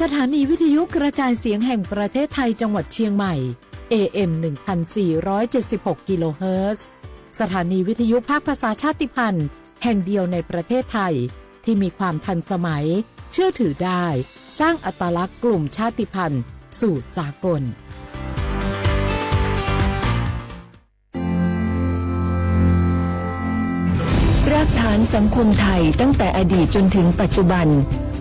สถานีวิทยุกระจายเสียงแห่งประเทศไทยจังหวัดเชียงใหม่ เอ เอ็ม หนึ่งพันสี่ร้อยเจ็ดสิบหก กิโลเฮิรตซ์ สถานีวิทยุภาคภาษาชาติพันธุ์แห่งเดียวในประเทศไทย ที่มีความทันสมัย เชื่อถือได้ สร้างอัตลักษณ์กลุ่มชาติพันธุ์สู่สากล รากฐานสังคมไทยตั้งแต่อดีตจนถึงปัจจุบัน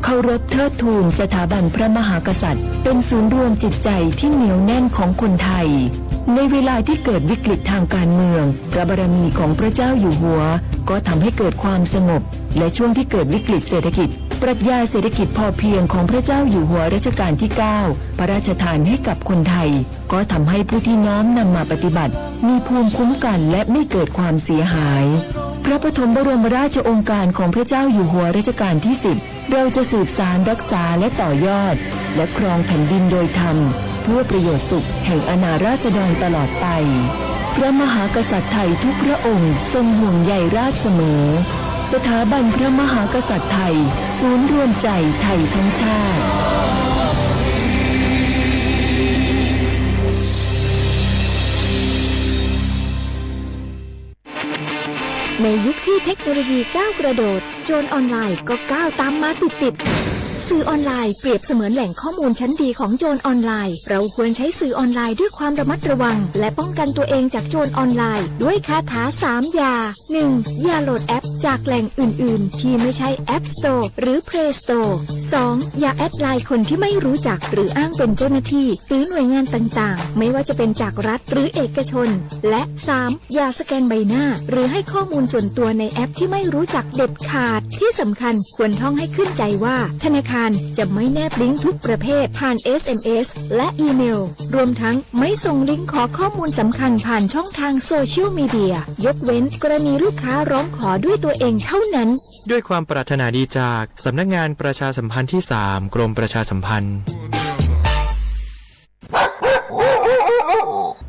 เคารพเทิดทูนสถาบันพระมหากษัตริย์ เป็นศูนย์รวมจิตใจที่เหนียวแน่นของคนไทย ในเวลาที่เกิดวิกฤตทางการเมือง พระบารมีของพระเจ้าอยู่หัว ก็ทำให้เกิดความสงบ และช่วงที่เกิดวิกฤตเศรษฐกิจ ปรัชญาเศรษฐกิจพอเพียงของพระเจ้าอยู่หัวรัชกาลที่เก้า พระราชทานให้กับคนไทย ก็ทำให้ผู้ที่น้อมนำมาปฏิบัติ มีภูมิคุ้มกันและไม่เกิดความเสียหาย พระปฐมบรมราชโองการของพระเจ้าอยู่หัวรัชกาลที่สิบ เราจะสืบสานรักษาและต่อยอด และครองแผ่นดินโดยธรรม เพื่อประโยชน์สุขแห่งอาณาราษฎรตลอดไป พระมหากษัตริย์ไทยทุกพระองค์ทรงห่วงใยราษฎร์เสมอ สถาบันพระมหากษัตริย์ไทย ศูนย์รวมใจไทยทั้งชาติ ในยุคที่เทคโนโลยีก้าวกระโดด โจรออนไลน์ก็ก้าวตามมาติดๆ สื่อออนไลน์เปรียบเสมือนแหล่งข้อมูลชั้นดีของโจรออนไลน์ เราควรใช้สื่อออนไลน์ด้วยความระมัดระวัง และป้องกันตัวเองจากโจรออนไลน์ ด้วยคาถาสามอย่า หนึ่ง อย่าโหลดแอปจากแหล่งอื่นๆ ที่ไม่ใช่ App Store หรือ Play Store สอง อย่าแอดไลน์คนที่ไม่รู้จัก หรืออ้างเป็นเจ้าหน้าที่ หรือหน่วยงานต่างๆ ไม่ว่าจะเป็นจากรัฐหรือเอกชน และ สาม อย่าสแกนใบหน้า หรือให้ข้อมูลส่วนตัวในแอปที่ไม่รู้จักเด็ดขาด ที่สำคัญควรท่องให้ขึ้นใจว่า ธนาคารจะไม่แนบลิงก์ทุกประเภทผ่าน เอส เอ็ม เอส และอีเมล รวมทั้งไม่ส่งลิงก์ขอข้อมูลสำคัญผ่านช่องทางโซเชียลมีเดีย ยกเว้นกรณีลูกค้าร้องขอด้วยตัวเองเท่านั้น ด้วยความปรารถนาดีจากสำนักงานประชาสัมพันธ์ที่สาม กรมประชาสัมพันธ์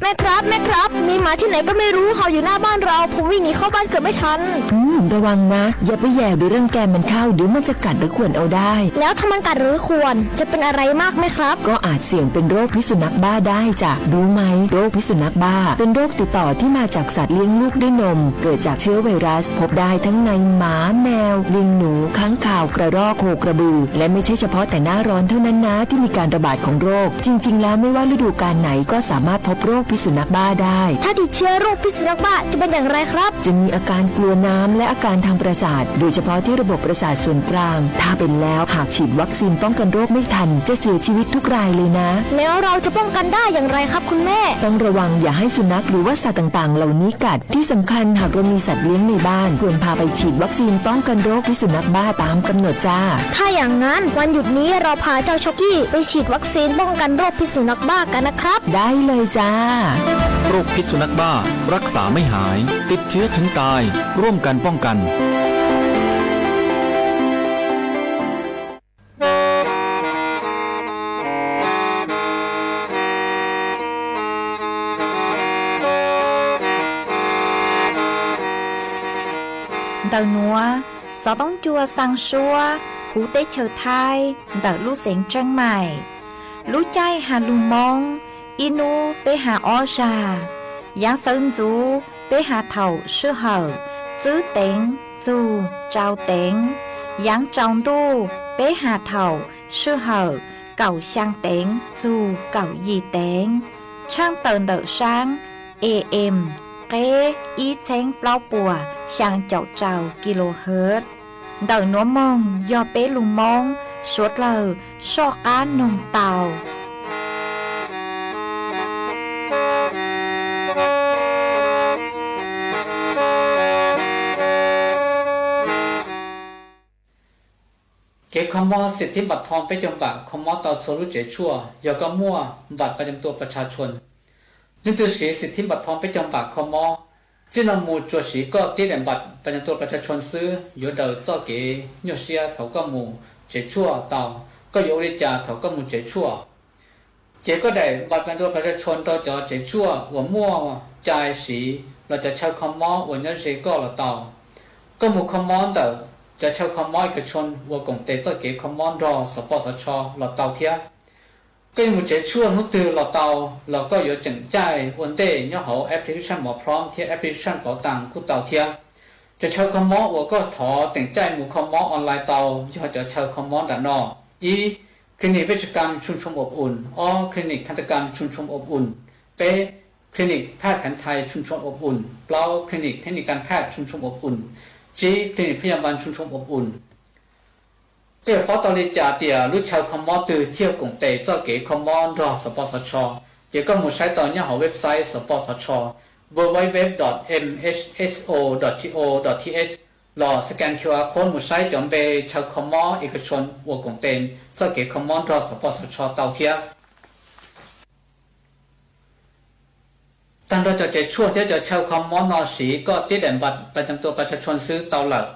แม่ครับ แม่ครับ มีหมาที่ไหนก็ไม่รู้เห่าอยู่หน้าบ้านเรา ผมวิ่งหนีเข้าบ้านเกือบไม่ทัน อืม ระวังนะ อย่าไปแหย่หรือรังแกมันเข้า เดี๋ยวมันจะกัดหรือข่วนเอาได้ แล้วถ้ามันกัดหรือข่วน จะเป็นอะไรมากไหมครับ ก็อาจเสี่ยงเป็นโรคพิษสุนัขบ้าได้จ้ะ รู้ไหม โรคพิษสุนัขบ้า เป็นโรคติดต่อที่มาจากสัตว์เลี้ยงลูกด้วยนม เกิดจากเชื้อไวรัส พบได้ทั้งในหมา แมว ลิงหนู ค้างคาว กระรอก โคกระบือ และไม่ใช่เฉพาะแต่หน้าร้อนเท่านั้นนะ ที่มีการระบาดของโรค จริงๆ แล้วไม่ว่าฤดูกาลไหนก็สามารถพบโรคพิษสุนัขบ้าได้ ถ้าติดเชื้อโรคพิษสุนัขบ้าจะเป็นอย่างไรครับ จะมีอาการกลัวน้ำและอาการทางประสาท โดยเฉพาะที่ระบบประสาทส่วนกลาง ถ้าเป็นแล้วหากฉีดวัคซีนป้องกันโรคไม่ทัน จะเสียชีวิตทุกรายเลยนะ แล้วเราจะป้องกันได้อย่างไรครับคุณแม่ ต้องระวังอย่าให้สุนัขหรือว่าสัตว์ต่างๆ เหล่านี้กัด ที่สำคัญหากเรามีสัตว์เลี้ยงในบ้าน ควรพาไปฉีดวัคซีนป้องกันโรคพิษสุนัขบ้าตามกำหนดจ้า ถ้าอย่างนั้นวันหยุดนี้เราพาเจ้าช็อกกี้ไปฉีดวัคซีนป้องกันโรคพิษสุนัขบ้ากันนะครับ ได้เลยจ้า โรคพิษสุนัขบ้า รักษาไม่หาย ติดเชื้อถึงตาย ร่วมกันป้องกัน Ntawm nuav, xov tooj cua xaa suab huv teb chaws Thaib ntawm lub xeev Tseeb Maim. Lub caij has lug Moob, ib nub peb has ob zag. Yaav sawv ntxuv peb has thaum sij hawm tswb teev txug tsau teev. Yaav tsaus ntuj peb has thaum sij hawm kaum xyaa teev txug kaum yim teev. Tshaaj tawm ntawm saab A M, qeb ib txheeb plaub puas xyaa caum rau kilohertz. Ntawm nuav moog yog peb lug Moob suav dlawg soj qaab noog tau. Kev kho mob xim thib npam thoo peb caug npam kho mob tau txhua lub tsev tshuaj yog koj muaj npam pas nyam tua pas tsha tshua. Leej twg siv xim thib npam thoo peb caug npam kho mob, txij no mus tsuas siv koj tib daim npam pas nyam tua pas tsha tshua xwb yuav daws txoj kev nyuaj siab thaum koj mus tsev tshuaj tau. Koj yuav ua li cas thaum koj mus tsev tshuaj? Cev koj daim npam pas nyam tua pas tsha tshua rau cov tsev tshuaj uas muaj cai siv los cov chaw kho mob uas nyob ze koj los tau. Koj mus kho mob ntawm cov chaw kho mob ib kos tshooj uas koom tes txoj kev kho mob nrog xov pos xov tsho los tau thiab. Koj yuav mus tsev tshuaj hnub twg los tau, los koj yuav tseem caij ua ntej nyob hauv application mov phrob thiab application pauv tas kuj tau thiab. Cov chaw kho mob uas koj thov tseem caij mus kho mob online tau yog cov chaw kho mob nram no: ib, clinic Vej Tsw Kam Tshooj Tshooj Ob Um, ob, clinic Kha Ntsa Kam Tshooj Tshooj Ob Um, peb, clinic Phaj Khav Nthai Tshooj Tshooj Ob Um, plaub, clinic Thej Nis Kam Phaj Tshooj Tshooj Ob Um, tsib, clinic Phaj Yas Npas Tshooj Tshooj Ob Um. Koj yuav paub tau li cas tias lub chaw kho mob twg thiaj koom tes txoj kev kho mob nrog xov pos xov tsho? Ces koj mus saib tau nyob hauv website xov pos xov tsho www dot mhso dot go dot th, los scan Q R code mus saib cov npe chaw kho mob ib kos tshooj uas koom tes txoj kev kho mob nrog xov pos xov tsho tau thiab. Tag nrho cov tsev tshuaj thiab cov chaw kho mob no siv koj tib daim npas pas cam tua pas tshaj tshoo xwb tau lawm.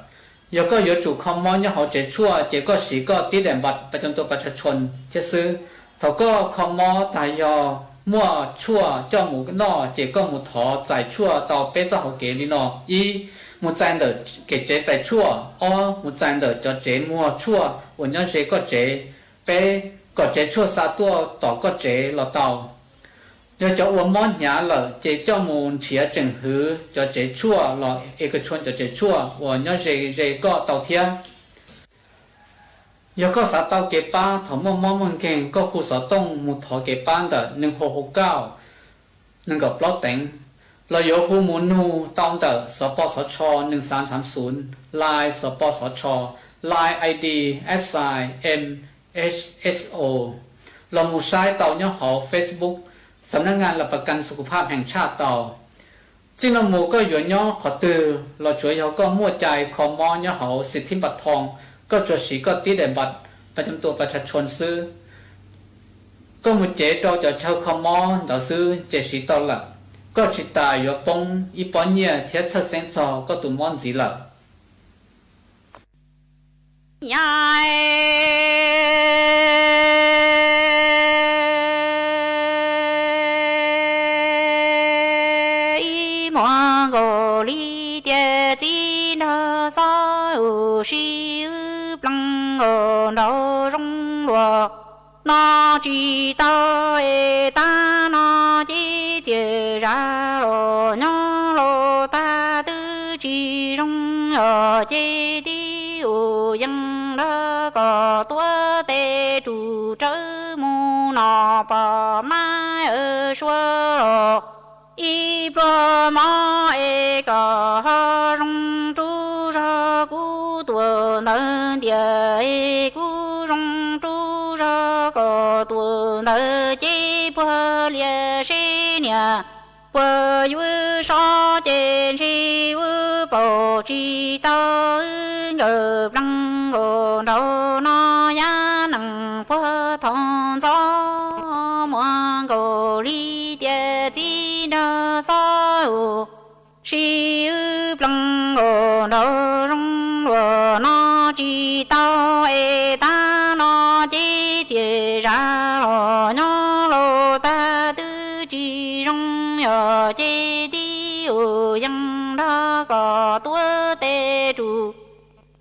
Yog koj yuav tsum kho mob nyob hauv tsev tshuaj ces koj siv koj tib daim npas pas cam tua pas tshaj tshoo thiab xwb. Thaum koj kho mob tas yog muaj tshuaj coj mus noj ces koj mus thov txais tshuaj tau peb txoj hauv kev li no: ib, mus txais ntawm kev tsev txais tshuaj; ob, mus txais ntawm cov tsev muag tshuaj uas nyob ze koj tsev; peb, kom tsev tshuaj xa tuaj tom koj tsev los tau. Yog cov uas mob hnyav lawm ces coj mus nrhiav tseem hwv cov tsev tshuaj los e kos tshooj cov tsev tshuaj uas nyob ze ze koj tau thiab. Yog koj xav tau kev pab thaum muaj mob muaj nkeeg, koj hu xov tooj mus thov kev pab ntawm neeg hau hau kauj nees nkaum plaub teev, los yuav hu mus nug tau ntawm xov pos xov tsho nees xav nthav xun, Line xov pos xov tsho, Line I D at sign M H S O, los mus saib tau nyob hauv Facebook Xam Naj Ngas Las Pas Kas Xu Kus Phaj Heem Tshaj tau. Txij no mus koj yuav nyob qhov twg los tsuav yog koj muaj cai kho mob nyob hauv xi thib npas thoo, koj tsuas siv koj tib daim npas pas cam tua pas tshaj tshoo xwb. Koj mus cev rau cov chaw kho mob ntawd xwb ces siv tau lawm. Koj tsis tas yuav poob ib pob nyiaj thiab txhawj xeeb txog koj tus mob ntxiv lawm. Yaj, ib muag nkaus li tias txiv nrog xob ua si wb plees ua nraug zoo luag no tsis tau es tab no ces txias zam los nyob los tag twb tsis zoo os ces tib ua yees nrog koj tuav tes rub rawv mus no pom mab sua los ib pluag mov es kom ho zoo rub zog kuv tuam ntawd ntiag es kuv zoo rub zog koj tuam ntawd ces puag liaj seb niam puas yuav so ces ntshe wb paum tsis tau wb nkawd plees ua nraug no yaj nees puag thaum ntxov muag nkaus li tias txiv nrog xob ua si wb plees ua nraug zoo luag no tsis tau es tab no ces txias zam los nyob los tag twb tsis zoo yog ces tib ua yees nrog koj tuav tes rub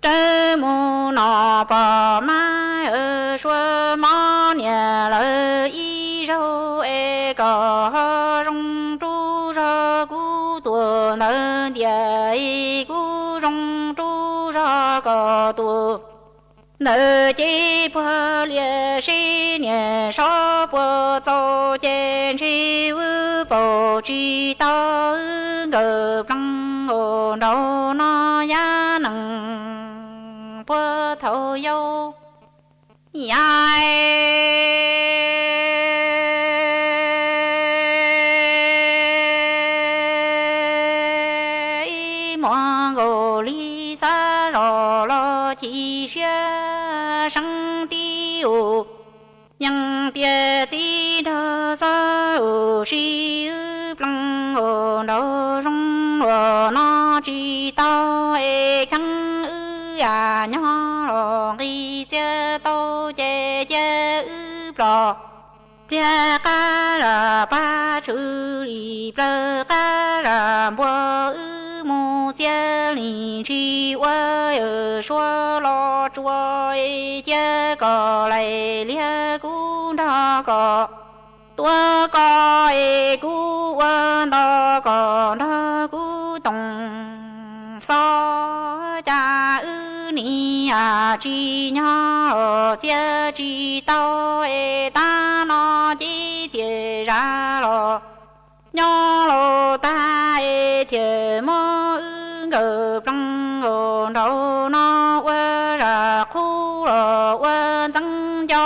rawv mus no pom mab sua mob niam lawv ib zaug es kom ho zoo rub zog kuv tuam ntawd ntiag es kuv zoo rub zog koj tuam ntawd ces puag liaj seb niam sov puas txaus ces ntshe wb paum tsis tau wb nkawd plees ua nraug no yaj nees puag thaum yau. Yaj, ib muag nkaus li xav zoj los chim siab seeb tib ua yees tias txiv nrog xob ua si wb plees ua nraug zoo luag no tsis tau es kheev wb yam nyob los nqis txiag tau ces cia wb ploj pliag qab zaj pab tshwm li plawg qab zaj npua wb mus txiaj li ntshis ua yawm suab los tsuas, cia kom lais liab kuv nrog kom tua koj es kuv ua nto kom nrog kuv toom xob. Cas wb nim yam tsis nyob txiaj tsis tau es tab no ces txias zam los nyob laus tag es thiaj muab wb nkawm ploog nkaus nraum no ua zam qhub los ua ntxeev nco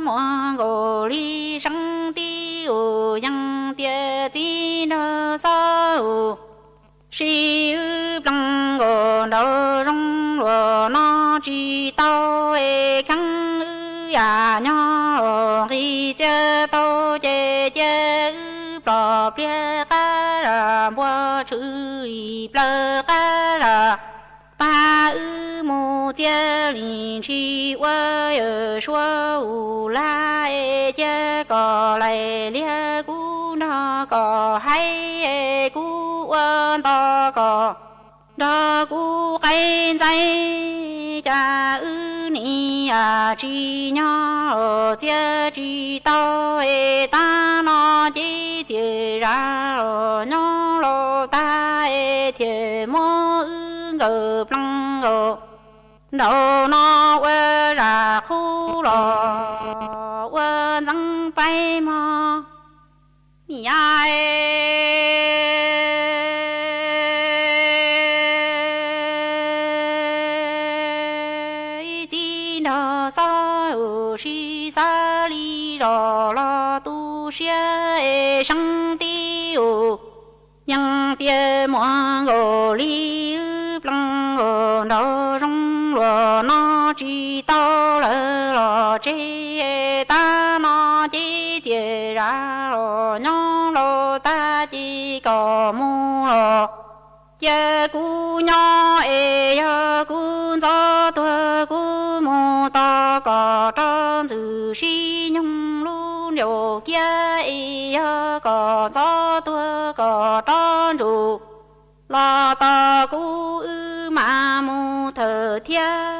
muag nkaus li seeb tib us yees tias txiv nraug xob us, sim wb ploog nkaus nraum zoov luag no tsis tau es kheev wb yam nyob los nqis txiaj tau ces cia wb plom pliag qab zam npua tshwm lim plaws qab zam pag wb mus txiaj li ntshis ua yawm suab us laj es cia kom lais liab kuv nrog kom haib es kuv ua nto kom nrog kuv qaib ntxaib. Cas wb nim yam tsis nyob txiaj tsis tau es tab no ces txias zam los nyob laus tag es thiaj muab wb nkawm ploog nkaus nraum no ua zam qhub los ua ntxeev paib mog. Yam txiv nraug xob us sib xav li zos los tu siab es seeb tib us yees tias muag nkaus li wb ploog nkaus nraum zoov luag no tsis tau lawv los tseg. Tab no ces txias zam los nyob laus tag ces kom mus los cia kuv nyob es yog kuv ntxov tuag kuv mus tos kom rov ntxwm sib nyoog lub ncaus kiab es yog kom ntxov tuag kom rov ntsum los tos kuv wb mam mus thawm thiab.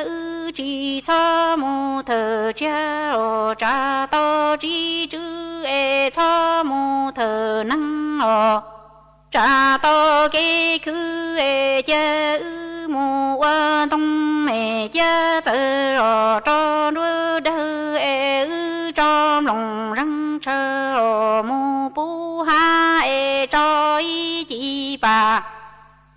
Wb tsis txhob mus thawm tshiab los tsam tau tsis tsw es txhob mus thawm neeg los tsam tau kev khwv es cia wb mus ua ntoo es cia txawm los rau nruab dawg es wb tso nploos zeeg tshaw los mus pub hab es tso ib ci pas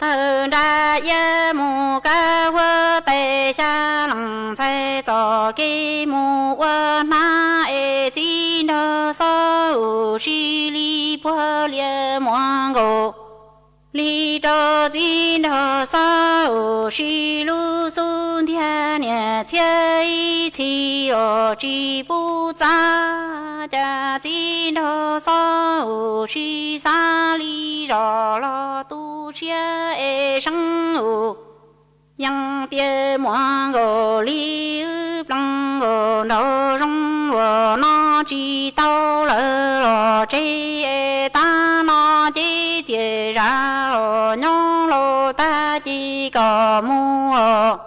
tawg nra iab mus kab huab tais xya lees ntxhais txoj kev mus ua hnab es txiv nraug xob us sib li puag lias muag nkaus li rau txiv nraug xob us sib lub xub ntiag niam txhiab ib txhis los tsis pub txav. Cas txiv nraug xob us sib xav li zos los tu siab es seeb us yees tias muag nkaus li wb ploog nkaus nraum zoov luag no tsis tau lawv los tseg es tab no ces txias zam los nyob laus tag ces kom mus los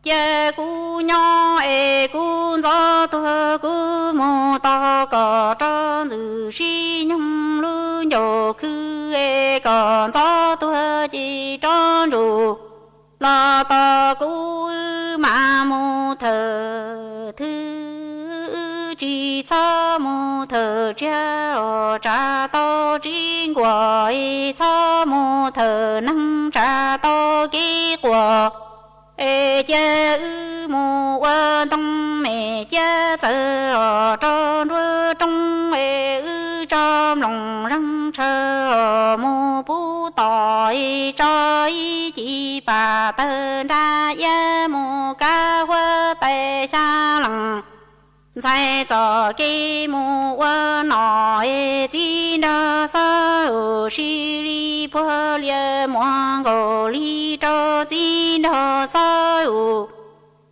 cia kuv nyob es kuv ntxov tuag kuv mus tos kom rov ntxwm sib nyoog lub ncaus khwv es kom ntxov tuag ces rov ntsum los tos kuv wb mam mus thawm thwv. Wb tsis txhob mus thawm tshiab los tsam tau tsis nkuas es txhob mus thawm neeg tsam tau kev quas es cia wb mus ua ntoo es cia txawm los rau nruab roob es wb tso nploos zeeg tshaw los mus pub tom es tso ib ci pas tawg nra iab mus kab huab tais xya lees ntxhais txoj kev mus ua nom es txiv nraug xob us sib li puag lias muag nkaus li rau txiv nraug xob us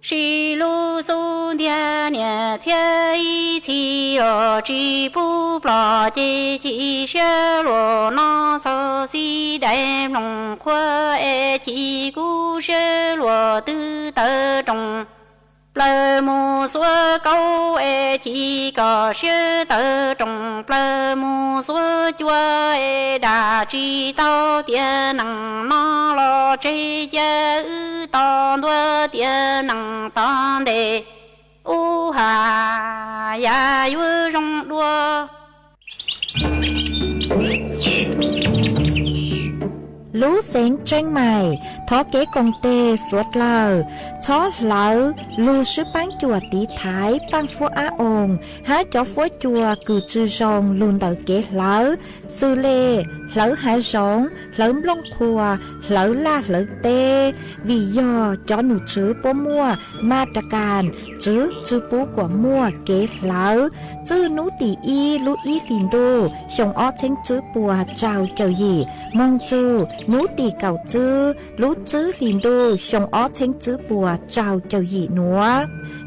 Sib lub xub ntiag niam txhiab ib txhis los tsis pub plom ces chim siab luag no txog xib dais nplooj qhuav es chim kub siab luag twb tawm rooj plaws mus xuav kaub es chim kom siab tawm rooj plaws mus xuav cua es dam tsis tau tias nees no los tseg cia wb tos ntua tias nees tom ntej ub ha yam yuav zoo dua. Lub xeev Tseeb Maim thov kev koom tes suav dlawg txhob hlawv lug swb paab cuam tiv thaiv paaj fuab ab oo hab cov fuab cua kws tsi zoo lug ntawm kev hlawv, xws le hlawv hav zoov, hlawv nplooj qhuas, hlawv laj hlawv teb, vim yog cov nom tswv puab muaj ma ra kas tswv tsi pub kuas muaj kev hlawv. Txwj nub tim ib lub ib hlis ntuj xyoo ob txheeb tswb puas rau caum yim moog txug nub tim kaum tswb lub tswb hlis ntuj xyoo ob txheeb tswb puas rau caum yim nuav.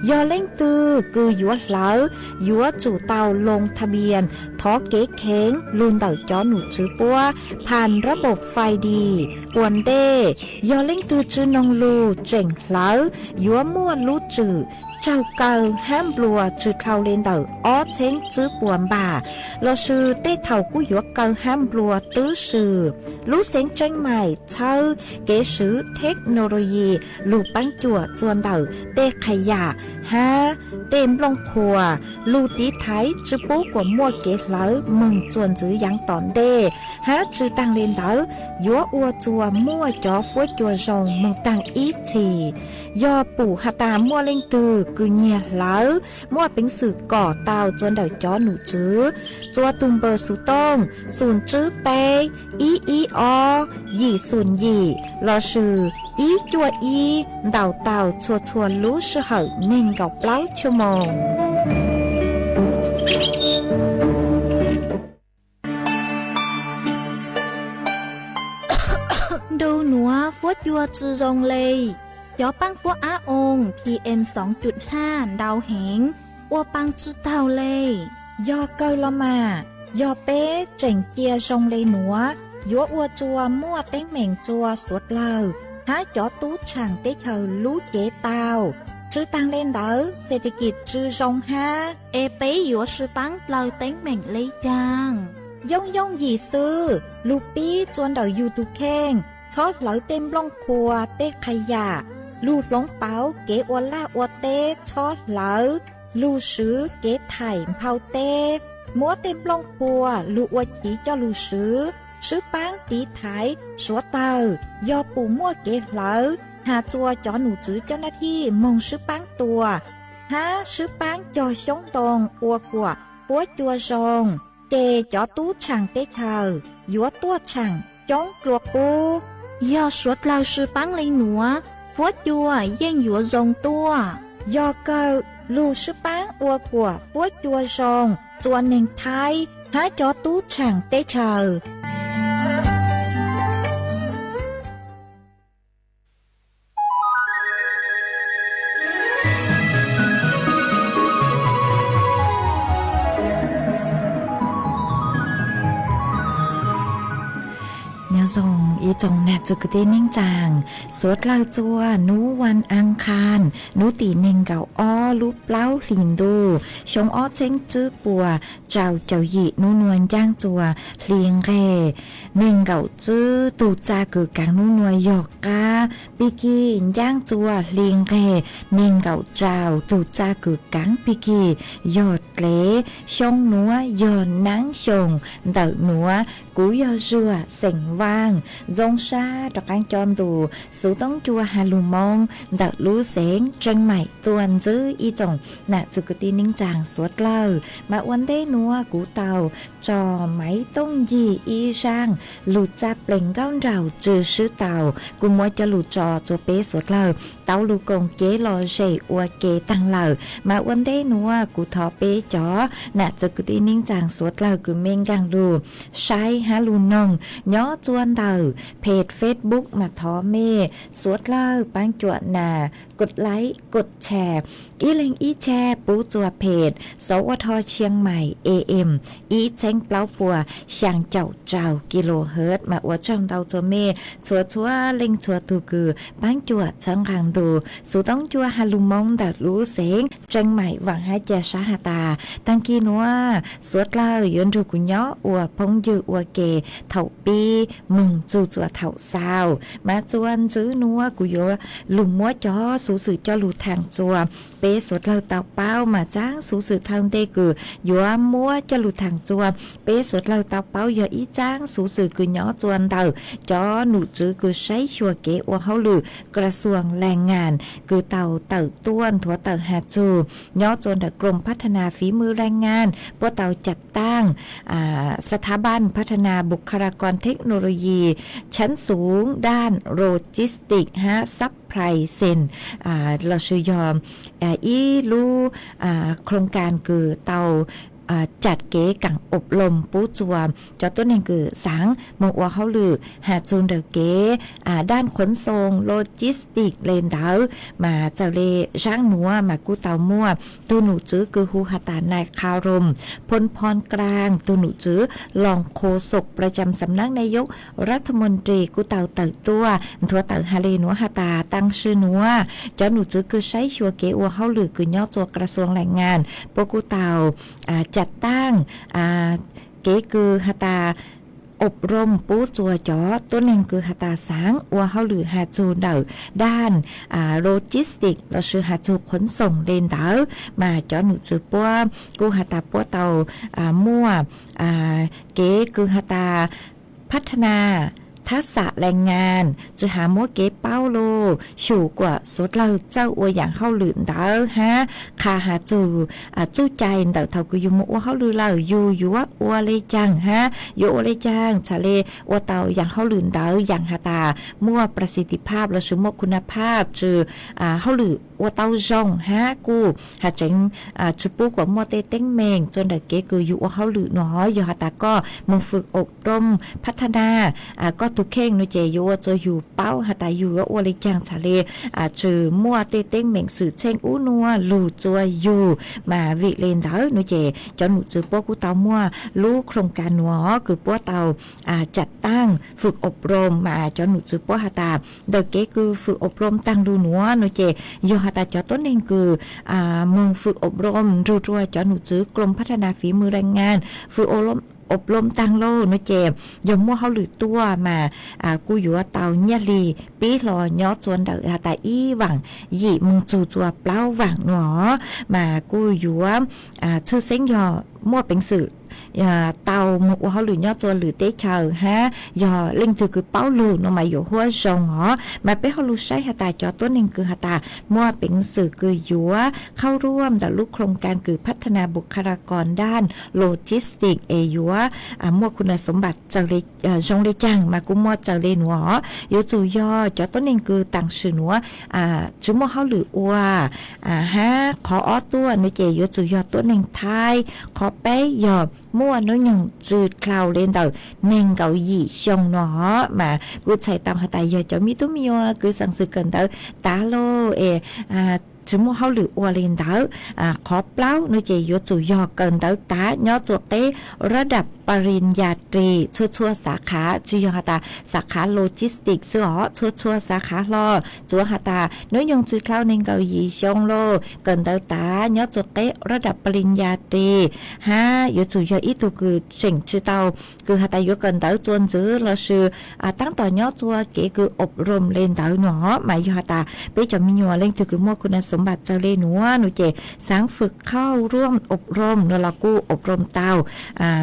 Yog leej twg kws yuav hlawv yuav tsum tau loo tha npias thov kev kheev lug ntawm cov nom tswv puab phas rab npauj fais dis ua ntej. Yog leej twg tsi noog lug tseem hlawv yuav muaj lub tswm tsaug kaw hab nplua tsi dhau le ntawm ob txheeb tswb puas npam lossis tej thaum kuj yuav kaw hab nplua twb swm. Lub xeev Tseeb Maim txhawb kev swv theknoloyi lug paab cuam txuas ntawm tej qha yam hab tej nplooj qhuas lug tiv thaiv tsi pub kuas muaj kev hlawv moog txuas ntxiv yaav tom ntej, hab tsi taag le ntawd yuav ua txuas muaj cov fuab cua zoo moog taag ib txhis. Yog pum has tas muaj leej twg kws nyiag hlawv, muaj peev xwm kom tau txuas ntawm cov nom tswv txuas tug npawb xov tooj xoom tswb peb ib ib ob yim xoom yim lossis ib cuaj ib ntaus tau txhua txhua lub sij hawm neeg nkaum plaub chua moos. Ntu nuav fuab cua tsi zoo le. Cov paab fuab ab oo P M xoom cuj haj ntau heev, ua paa tsi taug le. Yog kawg los mas, yog peb tseem cia zoo le nuav, yuav ua txuas muaj teeb meem txuas suav dlawg hab cov tub tshaam teb chaws lub cev tau. Tsi taag le ntawd, xes tes kis tsi zoo hab, es peb yuav sib paab dlawg teeb meem le caag? Yooj yooj yim xwb, lug pib txuas ntawm yug tug kheej, txhob hlawv tej nplooj qhuas tej qha yam, lug hloov pauv kev ua laj ua teb txhob hlawv, lug swv kev thaim nphau teb, muab tej nplooj qhuas lug ua chiv coj lug swv, sib paab tiv thaiv suav dlawg. Yog pum muaj kev hlawv, has txuas cov nom tswv coj nab thij moog sib paab tua, hab sib paab cog xyoob ntoo ua kuas fuab cua zoo, ces cov tub tshaam teb chaws yuav tuaj tshaam coob dlua qub. Yog suav dlawg sib paab le nuav, fuab cua yeej yuav zoo tuaj. Yog kawg, lug sib paab ua kuas fuab cua zoo txuas neeg Thaib hab cov tub tshaam teb chaws. Nyob zoo ib tsoom nam txiv kwv tij neej tsaa, suav dlawg txuas nub vas ankhaas nub tim neeg nkaum ob lub plaub hlis ntuj xyoo ob txheeb tswb puas rau caum yim nub nua ncaaj txuas hli nqeg neeg nkaum tswb. Tug txaj kws kaav nub nua yog qaab pig kig, ncaaj txuas hli nqeg neeg nkaum rau. Tug txaj kws kaav pig kig yog dlev. Xyoo nuav yog naab xyoo ntawm nuav. Kuv yog Zuag xeem Vaaj, zoo sab rov qaab coj ntu xuv toob cua has lug Moob ntawm lub xeev Tseeb Maim tuaj ntxiv ib tsoom nam txiv kwv tij neej tsaa suav dlawg. Mas ua ntej nuav kuv tau tso maiv tooj yig ib zaaj lug txaj plees nkaub nraug tsw sib tau, kuv muab coj lug tso txuas peb suav dlawg tau lug koom kev lom zem ua ke taag lawm. Mas ua ntej nuav kuv thov peb cov nam txiv kwv tij neej tsaa suav dlawg kws mej nkaag lug saib hab lug noog nyob txuas ntawm page Facebook mas thov mej suav dlawg paab cuam nas, kos laib kos tsha, ib leeg ib tsha pub txuas page สวท Chiang Mai A M ib txheeb plaub puas xyaa caum rau kilohertz mas ua tsaug ntau txuas mej txhua txhua leej txhua tug kws paab cuam txhawb nqaa ntu. Xuv toob ncua has lug moo ntawm lub xeev Chiang Mai vaam hab ca sab has tas, taag kig nuav suav dlawg yuav nrug kuv nyob ua phooj ywg ua ke thaum pib moog txug txuas thaum xaus. Mas txuas ntxiv nuav kuv yuav lug muab cov xuv xwm coj lug thaam txuas peb suav dlawg tau paub mas tsaab xuv xwm thawj ntej kws yuav muab coj lug thaam txuas peb suav dlawg tau paub yog ib tsaab xuv xwm kws nyob txuas ntawm cov num tswv kws saib xyuas kev ua hauj lwm กระทรวงแรงงาน kws tau tawm tuaj nthuav tawm has txug nyob txuas ntawm กรมพัฒนาฝีมือแรงงาน puab tau caj taaj สถาบันพัฒนาบุคลากรเทคโนโลยีชั้นสูงด้านโลจิสติกส์ hab supply chain lossis yog ib lub โครงการ kws tau caj kev kaam อบรม pub txuas cov tuab neeg kws xaav moog ua hauj lwm has txug ntawm kev ด้านขนส่ง logistics le ntawd mas txawm le zaab nuav mas kuj tau muaj tug num tswv kws hu has tas nai Kha Rom Phon Phon Klang, tug num tswv รองโฆษกประจำสำนักนายกรัฐมนตรี kuj tau tawm tuaj nthuav tawm has le nuav has tas taag sim nuav cov num tswv kws saib xyuas kev ua hauj lwm kws nyob txuas กระทรวงแรงงาน puab kuj tau caj taaj kev kws has tas อบรม pub txuas cov tuab neeg kws has tas xaav ua hauj lwm has txug ntawm ด้าน logistics lossis has txug ขนส่ง le ntawd mas cov num tswv puab kuj has tas puab tau muaj kev kws has tas พัฒนาทักษะแรงงาน tsi has muab kev paub lug xyum kuas suav dlawg txawj ua yaam hauj lwm ntawd hab qha has txug txuj cai ntawm thaum kws yug moog ua hauj lwm lawm yug yuav ua le caag hab yuav ua le caag txhad le ua tau yaam hauj lwm ntawd yaam has tas muaj ประสิทธิภาพ lossis muaj คุณภาพ tsi hauj lwm ua tau zoo hab kuj has tseev tsi pub kuas muaj tej teeb meem txuas ntawm kev kws yug ua hauj lwm nuav. Yog has tas koj moog ฝึกอบรมพัฒนา koj tug kheej nuav ces yuav ua txuas yug paub has tas yug yuav ua le caag txhad le tsi muaj tej teeb meem xwm txheej ub nuav lug txuas yug mas vim le ntawd nuav ces cov num tswv puab kuj tau muaj lub โครงการ nuav kws puab tau caj taaj ฝึกอบรม mas cov num tswv puab has tas ntawm kev kws ฝึกอบรม taag lug nuav nuav ces yog has tas cov tuab neeg kws moog ฝึกอบรม nrug rua cov num tswv กรมพัฒนาฝีมือแรงงาน ฝึกอบรม taag lug nuav ces yog muaj hauj lwm tuaj mas kuj yuav tau nyaj hli pib hlo nyob txuas ntawm has tas ib vaam yim moog txug txuas plaub vaam nuav mas kuj yuav tshwj xeeb yog muaj peev xwm tau moog ua hauj lwm nyob txuas lwm teb chaws hab yog leej twg kws paub lug nuav mas yuav huab zoo os. Mas peb ho lug saib has tas cov tuab neeg kws has tas muaj peev xwm kws yuav เข้าร่วม ntawm lub โครงการ kws พัฒนาบุคลากรด้าน logistics es yuav muaj คุณสมบัติ txawg le zoo le caag mas kuj muaj txawg le nuav os. Yuav tsum yog cov tuab neeg kws taam sim nuav tsi muaj hauj lwm ua hab qhov ob tuaj nuav ces yuav tsum yog tuab neeg Thaib. Qhov peb yog muaj hnub nyoog tsw dlhau le ntawm neeg nkaum yim xyoo nuav os mas kuj txhais tau has tas yog cov me tub me nyuam kws xaam xwm kawm ntawv tav lug es tsi muaj hauj lwm ua le ntawd. Qhov plaub nuav ces yuav tsum yog kawm ntawv tav nyob txuas qeb ระดับปริญญาตรี txhua txhua xav khav tsi yog has tas xav khav logistics xwb os, txhua txhua xav khav hlo txuav has tas hnub nyoog tsw dlhau neeg nkaum yim xyoo lug kawm ntawv tav nyob txuas qeb ระดับปริญญาตรี hab yuav tsum yog ib tug kws tseem tsi tau kws has tas yuav kawm ntawv txuas ntxiv lossis taab tom nyob txuas kev kws อบรม le ntawd nuav os mas yog has tas peb cov me nyuam leej twg kws muaj คุณสมบัติ txawg le nuav nuav ces xaav ฝึกเข้าร่วมอบรม nuav los kuj อบรม tau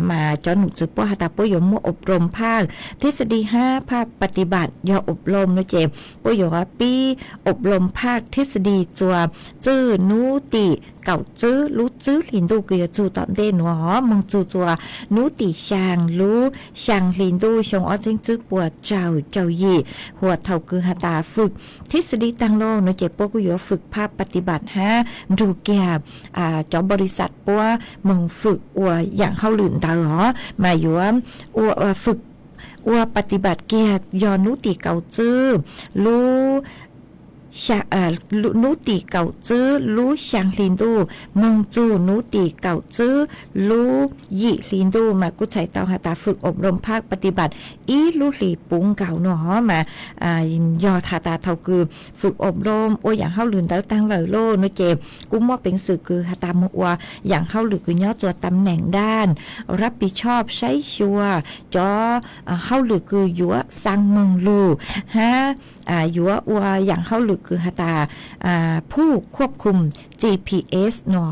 mas cov num tswv puab has tas puab yuav muaj อบรมภาคทฤษฎี hab ภาคปฏิบัติ. Yog อบรม nuav ces puab yuav pib อบรมภาคทฤษฎี txuas txwj nub tim kaum tswb lub tswb hli ntuj kws yuav txug tom ntej nuav os, moog txug txuas nub tim xyaa lub xyaa hli ntuj xyoo ob txheeb tswb puas rau caum yim. Huam thaum kws has tas ฝึกทฤษฎี taag lug nuav ces puab kuj yuav ฝึกภาคปฏิบัติ hab nrug kiag cov บริษัท puab moog ฝึก ua yaam hauj lwm ntawd os mas yuav ua ฝึก ua pas tis npas kiag yog hnub tim kaum txwb lub, hnub tim kaum txwb lub xyaa hli ntuj moog txug hnub tim kaum txwb lub yim hli ntuj mas kuj txhais tau has tas fwm ob loog phaj pas tis npas ib lub hlis puv nkaus no mas yog has tas thaum kws fwm ob loog ua yaam hauj lwm ntawd taag lawm lauj no ces kuj muaj peev xwm kws has tas moog ua yaam hauj lwm kws nyob txug tam neem daj, rab pis tshoj saib xyuas cov hauj lwm kws yuav xaa moog lug hab yuav ua yaam hauj lwm kws has tas phuj khuab khum G P S no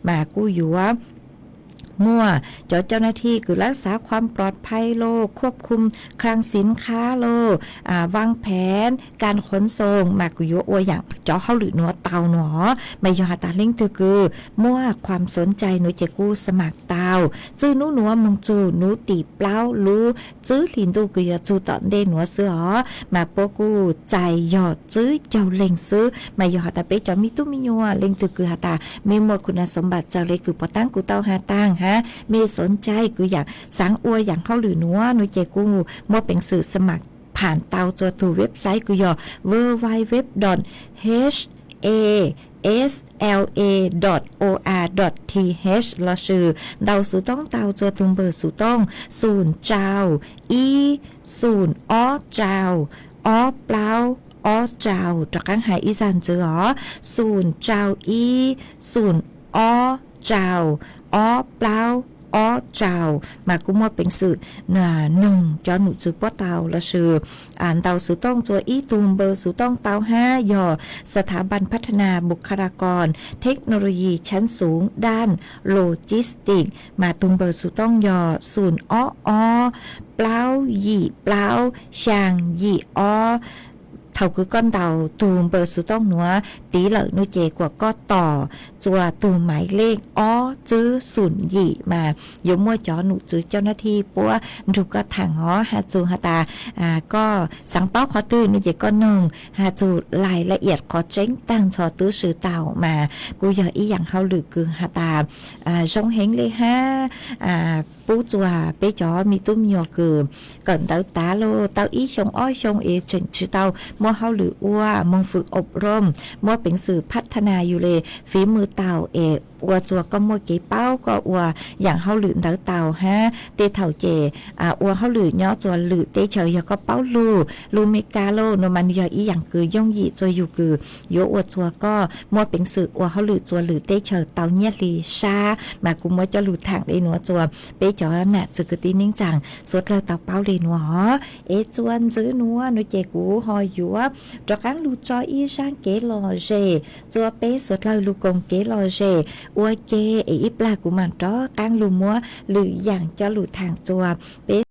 mas kuj yuav muaj cov cau na thi kws lab xav khuam plod phai lauj, khuab khum khlang xiv khab lauj, vaaj pheev kaam khuv xoos mas kuj yuav ua yaam cov hauj lwm nuav tau no mas yog has tas leej twg kws muaj khuam xoov cai nuav ces kuj xa maam tau txwj hnub nuav moog txug hnub tim plaub lub txwb hli ntuj kws yog txug tom ntej nuav xwb os mas puab kuj txais yog tsib caug leeg xwb mas yog has tas peb cov me tub me nyuam leej twg kws has tas mej muaj khu na xoov npam txawg le kws puav taab kuv tau has taag hab mej xoov cai kws yaam xaav ua yaam hauj lwm nuav no ces kuj muaj peev xwm xa maam pham tau txug tug website kws yog w w w dot h a s l a dot o r dot t h lossis ntaus xuv tooj tau txug tug npawb xuv tooj xoom tsau ib xoom ob tsau ob plaub ob tsau, rov qaab has ib zag ntxiv os, xoom tsau ib xoom ob tsau ob plaub ob tsau mas kuj muaj peev xwm noog cov num tswv puab tau lossis ntaus xuv tooj txug ib tug npawb xuv tooj tau hab yog Sthab Npas Phathana Bukhalakor Theknoloji Tshab Xuv Daj Logistics mas tug npawb xuv tooj yog xoom ob ob plaub yim plaub xyaa yim ob. Thaum kws koj ntaus tug npawb xuv tooj nuav tiv lawm no ces kuas koj tom txug tug maiv lej ob tswb xoom yim mas yuav muaj cov num tswv cau na thi puab nrug koj thaam os. Has txug has tas koj xaav paub qhov twg no ces koj noog has txug lais la iam qhov tseeb taag nrho tub si tau mas kuj yog ib yaam hauj lwm kws has tas zoo heev le hab pub txug peb cov me tub me nyuam kws kawm ntawv tav lug tau ib xyoo ob xyoo es tseem tsi tau muaj hauj lwm ua, moog fwm ob loog muaj peev xwm phathana yug le fiv mws tau es ua txug koj muaj kev paub koj ua yaam hauj lwm ntawd tau hab tej thaum ces ua hauj lwm nyob txug lwm teb chaws yog koj paub lug, lug Meskas lauj no mas yog ib yaam kws yooj yim txug yug kws yuav ua txug koj muaj peev xwm ua hauj lwm txug lwm teb chaws tau nyiaj hli sab mas kuv muab coj lug thaam le nuav txug peb cov nam txiv kwv tij neej tsaa suav dlawg tau paub le nuav os. Es txuas ntxiv nuav no ces kuv ho yuav rov qaab lug tso ib zaaj kev lom zem txug peb suav dlawg lug koom kev lom zem ua ke es ib plag kuv maam rov qaab lug muab lwm yaam coj lug thaam txug peb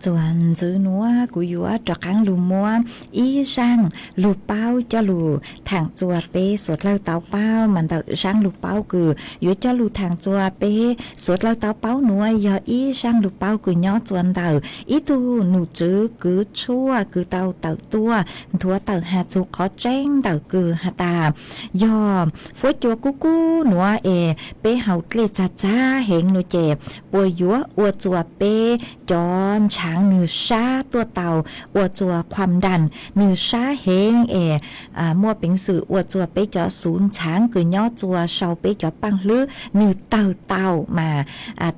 Txuas ntxiv nuav kuv yuav rov qaab lug muab ib zaaj lug paub coj lug thaam txuas peb suav dlawg tau paub, mas ntawm zaaj lug paub kws yuav coj lug thaam txuas peb suav dlawg tau paub nuav yog ib zaaj lug paub kws nyob txuas ntawm ib tug num tswv kws tshuaj kws tau tawm tuaj nthuav tawm has txug qhov tseeb ntawm kws has tas yog fuab cua kub kub nuav es peb haus dlej txag txag heev nuav ces puas yuav ua txuas peb cov ntshaav nwg sab tuaj tau, ua txuas khuam nraas nwg sab heev es muaj peev xwm ua txuas peb cov xuv ntxhaav kws nyob txuas sau peb cov paaj hlwb nwg tawg tau. Mas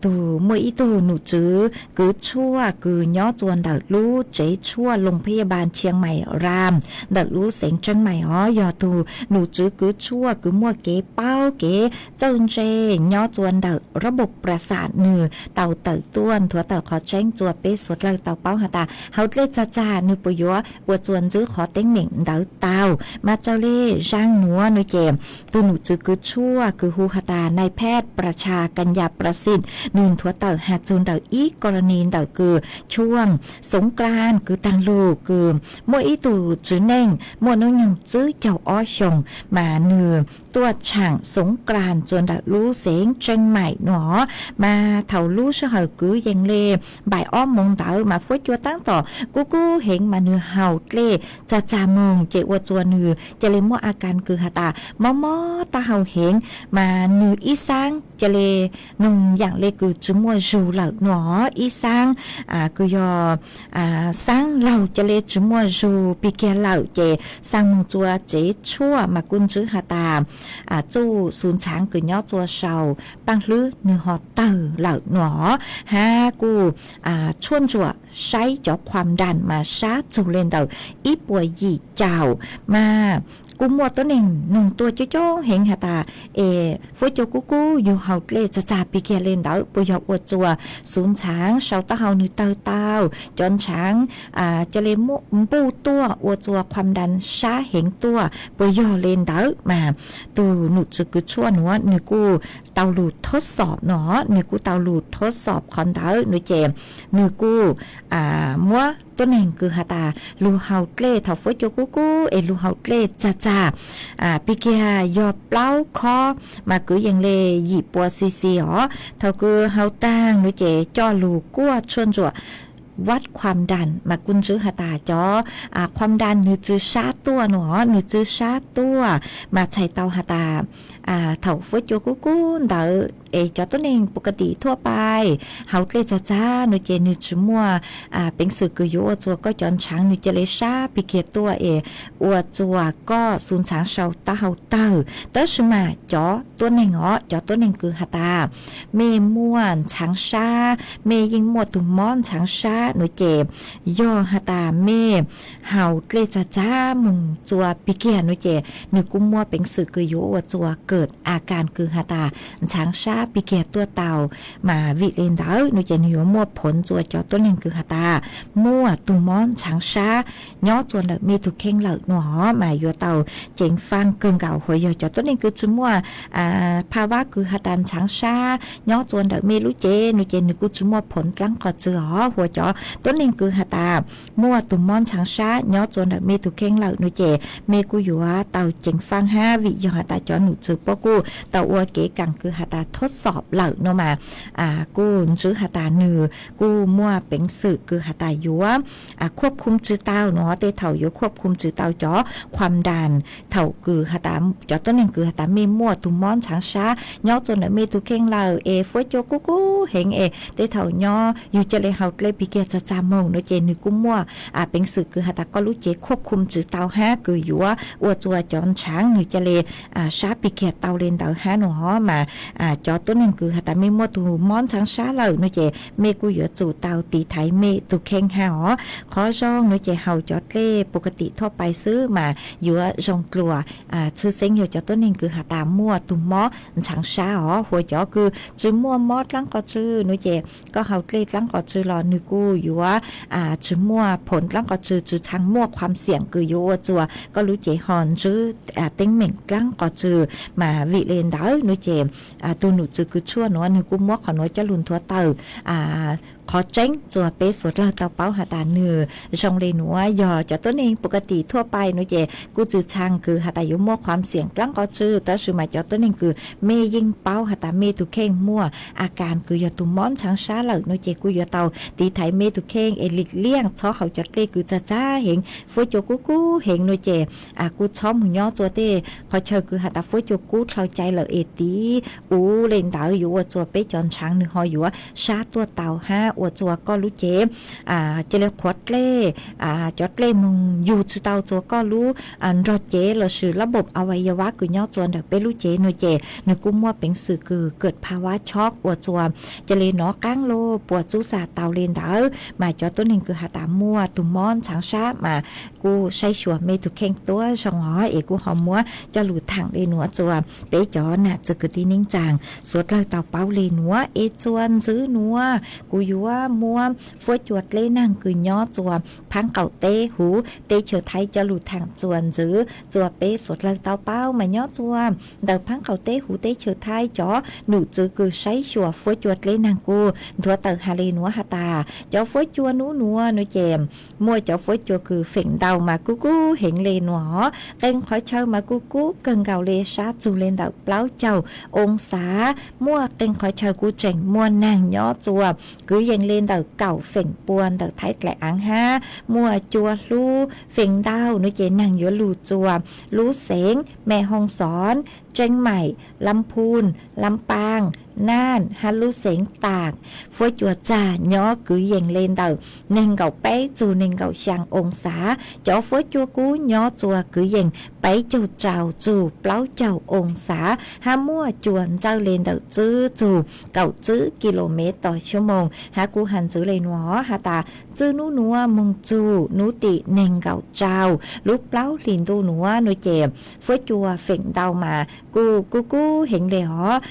tug muaj ib tug num tswv kws tshuaj kws nyob txuas ntawm lub tsev tshuaj Loos Phab Yaj Npaas Tshiab Mais Raas ntawm lub xeev Tseeb Mais os, yog tug num tswv kws tshuaj kws muaj kev paub kev txawj ntse nyob txuas ntawm rab npauj pras xam nwg tau tawm tuaj nthuav tawm qhov tseeb txuas peb suav dlawg tau paub has tas haus dlej txag txag nwg puas yuav ua txuas ntxiv qhov teeb meem ntawd tau. Mas txawm le zaaj nuav nuav ces tug num tswv kws tshuaj kws hu has tas Nais Phej Pras Tshas Kas Yas Pras Xim nwg nthuav tawm has txug ntawm ib kos los nis ntawm kws tshuaj xoov klas kws taag lug kws muaj ib tug tswv neej muaj nub nyoog tsib caug ob xyoos mas nwg tuaj tshaam xoov klas txuas ntawm lub xeev Tseeb Mais nuav. Mas thaum lub sij hawm kwv yees le npaim ob moos ntawd mas fuab cua taab tom kub kub heev mas nwg haus dlej txag txag moog ces ua txuas nwg ca le muaj a kas kws has tas mob mob taub hau heev, mas nwg ib xaab ca le noog yaam le kws tsi muaj zug lawm nuav, ib xaab kws yog xaab laug ca le tsi muaj zug pig kiag lawm ces xaa moog txua tsev tshuaj mas kuj ntsib has tas txuj xuv ntxhaav kws nyob txua sau paaj hlwb nwg ho tawg lawm nuav, hab kuj tshuaj ntsuam saib cov khuam nraas mas sab txug le ntawm ib puas yim caum. Mas kuj muaj tuab neeg noog tuaj coob coob heev has tas es fuab cua kub kub yug haus dlej txag txag pig kiag le ntawd puas yog ua txuas xuv ntxhaav sau taub hau nwg tawg tau, cov ntshaav ca le npuj tuaj ua txuas khuam nraas sab heev tuaj puas yog le ntawd. Mas tug num tswv kws tshuaj nuav nwg kuj tau lug thov xom nuav, nwg kuj tau lug thov xom qhov ntawd nuav ces nwg kuj muab tuab neeg kws has tas lug haus dlej thaum fuab cua kub kub es lug haus dlej txag txag pig kiag yog plaub khob mas kwv yees le yim puas xi xi os. Thaum kws haus taag nuav ces coj lug kuaj tshuaj ntsuam vaj khuam nraas mas kuj ntsib has tas cov khuam nraas nwg tsi sab tuaj nuav, nwg tsi sab tuaj mas txhais tau has tas thaum fuab cua kub kub ntawd es cov tuab neeg pus ka tim thuaj pais haus dlej txag txag nuav ces nwg tsi muaj peev xwm kws yuav ua txuas koj cov ntshaav nwg ca le sab pig kiag tuaj es ua txuas koj xuv ntxhaav sau taub hau tawg. Tab sis mas cov tuab neeg os, cov tuab neeg kws has tas mej muaj ntxhaav sab, mej yeej muaj tug mob ntxhaav sab nuav ces yog has tas mej haus dlej txag txag moog txua pig kiag nuav ces nwg kuj muaj peev xwm kws yuav ua txuas kawm a kas kws has tas ntxhaav sab pig kiag tuaj tau. Mas vim le ntawd nuav ces nwg yuav muaj phoov txua cov tuab neeg kws has tas muaj tug mob ntxhaav sab nyob txua ntawm mej tug kheej lawm nuav os, mas yuav tau ceev faaj kawg nkaus. Hos yog cov tuab neeg kws tsi muaj phaj vab kws has tas ntxhaav sab nyob txua ntawm mej lub cev nuav ces nwg kuj tsi muaj phoov dlaab qos tsw os. Hos cov tuab neeg kws has tas muaj tug mob ntxhaav sab nyob txua ntawm mej tug kheej lawm nuav ces mej kuj yuav tau ceev faaj hab vim yog has tas cov num tswv puab kuj tau ua kev kaam kws has tas thov xom lawm nuav mas kuj ntsib has tas nwg kuj muaj peev xwm kws has tas yuav khuab khum tsw tau nuav, tej thaum yuav khuab khum tsw tau cov khuam nraas thaum kws has tas cov tuab neeg kws has tas mej muaj tug mob ntxhaav sab nyob txua ntawm mej tug kheej lawm es fuab cua kub kub heev es tej thaum nyob yug ca le haus dlej pig kiag txag txag moog nuav ces nwg kuj muaj peev xwm kws has tas koj lub cev khuab khum tsw tau hab kws yuav ua txuas cov ntshaav nwg ca le sab pig kiag tau le ntawd hab nuav os. Mas cov tuab neeg kws has tas mej muaj tug mob ntxhaav sab lawm nuav ces mej kuj yuav tsum tau tiv thaiv mej tug kheej hab os. Qhov zoo nuav ces haus cov dlej pus ka tim thuaj pais xwb mas yuav zoo dlua tshwj xeeb yog cov tuab neeg kws has tas muaj tug mob ntxhaav sab os. Hos cov kws tsi muaj mob dlaab qos tsw nuav ces koj haus dlej dlaab qos tsw los nwg kuj yuav tsi muaj phoov dlaab qos tsw, tsi txhaj muaj khuam xiam kws yuav ua txuas koj lub cev ho ntsib teeb meem dlaab qos tsw. Mas vim le ntawd nuav ces tug num tswv kws tshuaj nuav nwg kuj muab qhov nuav coj lug nthuav tawm qhov tseeb txuas peb suav dlawg tau paub has tas nws zoo le nuav. Yog cov tuab neeg pov ka tim thuaj pais nuav ces kuj txwm txhaj kws has tas yuav muaj qhuam xiam dlaab qov tsw, tab sis mas cov tuab neeg kws mej yeej paub has tas mej tug kheej muaj a kas kws yog tug mob ntshaav sab lawm nuav ces kuj yuav tau tiv thaiv mej tug kheej es lim liaj txhob haus cov dlej kws txag txag heev. Fuab cua kub kub heev nuav ces kuj txhob moog nyob txuas tej qhov chaw kws has tas fuab cua kub dlhau cai lawm es tiv uv le ntawd yuav ua txuas peb cov ntshaav nws ho yuav sab tuaj tau hab ua txuas koj lub cev cia li qhuav dlej, cov dlej moog yug tsi tau txuas koj lub nrog cev lossis lab npaum a vais ya vab kws nyob txuas ntawm peb lub cev nuav ces nws kuj muaj peev xwm kws kawm pha vab chob ua txuas cia li nov qaab lug puas txub xav tau le ntawd. Mas cov tuab neeg kws has tas muaj tug mob ntshaav sab mas kuj saib xyuas mej tug kheej tuab zoo os es kuj ho muab coj lug thaam le nuav txuas peb cov nam txwv kwv tij neej tsaa suav dlawg tau paub le nuav es txuas ntxiv nuav kuv yuav muab fuab cua dleb naag kws nyob txuas phaab qaum teb huv teb chaws Thaib coj lug thaam txuas ntxiv txuas peb suav dlawg tau paub. Mas nyob txuas ntawm phaab qaum teb huv teb chaws Thaib cov num txwv kws saib xyuas fuab cua dleb naag kuj nthuav tawm has le nuav has tas cov fuab cua nub nuav nuav ces muaj cov fuab cua kws feem ntau mas kuj kub heev le nuav, qee qhov chaw mas kuj kub kawg nkaus le sab txug le ntawm plaub caug oo xav. Muaj qee qhov chaw kuj tseem muaj naag nyob txuas kwv yees le ntawm kaum feem pua ntawm Thaib dlaim aav hab muaj cua hlub feem ntau nuav ces naag yuav lug txuas lub xeev Mej Hooj Xov, Tseeb Maim, Lab Phuj, Lab Paaj, Naaj hab lub xeev Taam. Fuab cua txag nyob kwv yees le ntawm neeg nkaum peb txug neeg nkaum xyaa oo xav. Cov fuab cua kub nyob txuas kwv yees peb caug rau txug plaub caug oo xav hab muaj cua ntxawj le ntawm tswb txug kaum tswb ki lo mev tos xuab moos hab kuj has ntxiv le nuav has tas txwj nub nuav moog txug nub tim neeg nkaum rau lub plaub hlis ntuj nuav nuav ces fuab cua feem ntau mas kuj kub kub heev le os.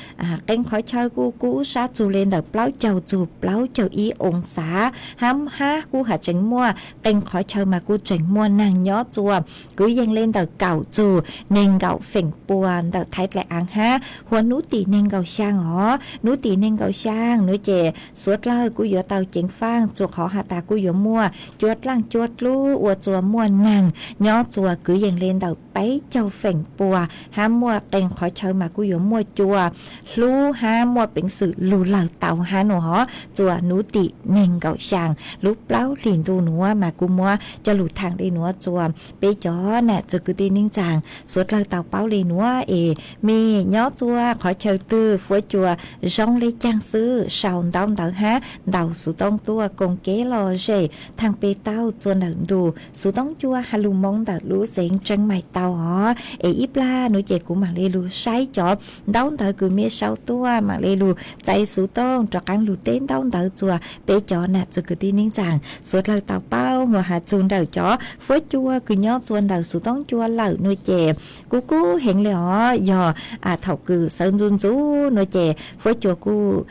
Qee qhov chaw kuj kub sab txug le ntawm plaub caug txug plaub caug ib oo xav hab hab kuj has tseem muaj qee qhov chaw mas kuj tseem muaj naag nyob txuas kwv yees le ntawm kaum txug neeg nkaum feem pua ntawm Thaib dlaim aav hab huas nub tim neeg nkaum xyaa os. Nub tim neeg nkaum xyaa nuav ces suav dlawg kuj yuav tau ceev faaj txug qhov has tas kuj yuav muaj cua dlaaj cua dlub ua txuas muaj naag nyob txuas kwv yees le ntawm peb caug feem pua hab muaj qee qhov chaw mas kuj yuav muaj cua hlub hab muaj peev xwm lug lawg tau hab nuav os. Txuas nub tim neeg nkaum xyaa lub plaub hlis ntuj nuav mas kuj muab coj lug thaam le nuav txuas peb cov nam txwv kwv tij neej tsaa suav dlawg tau paub le nuav es mej nyob txuas qhov chaw twg fuab cua zoo le caag xwb sau ntaub ntawv hab ntaus xuv tooj tuaj koom kev lom zem thaam pe tau txuas ntawm ntu xuv tooj cua has lug moo ntawm lub xeev Tseeb Maim tau os. Es ib plag nuav ces kuv maam le lug saib cov ntaub ntawv kws mej sau tuaj, maam le lug txais xuv tooj rov qaab lug teb ntaub ntawv txuas peb cov nam txwv kwv tij neej tsaa suav dlawg tau paub. Huas has txug ntawm cov fuab cua kws nyob txuas ntawm xuv tooj cua lawm nuav ces kuj kub heev le os. Yog thaum kws sawv ntxuv ntxuv nuav ces fuab cua kuj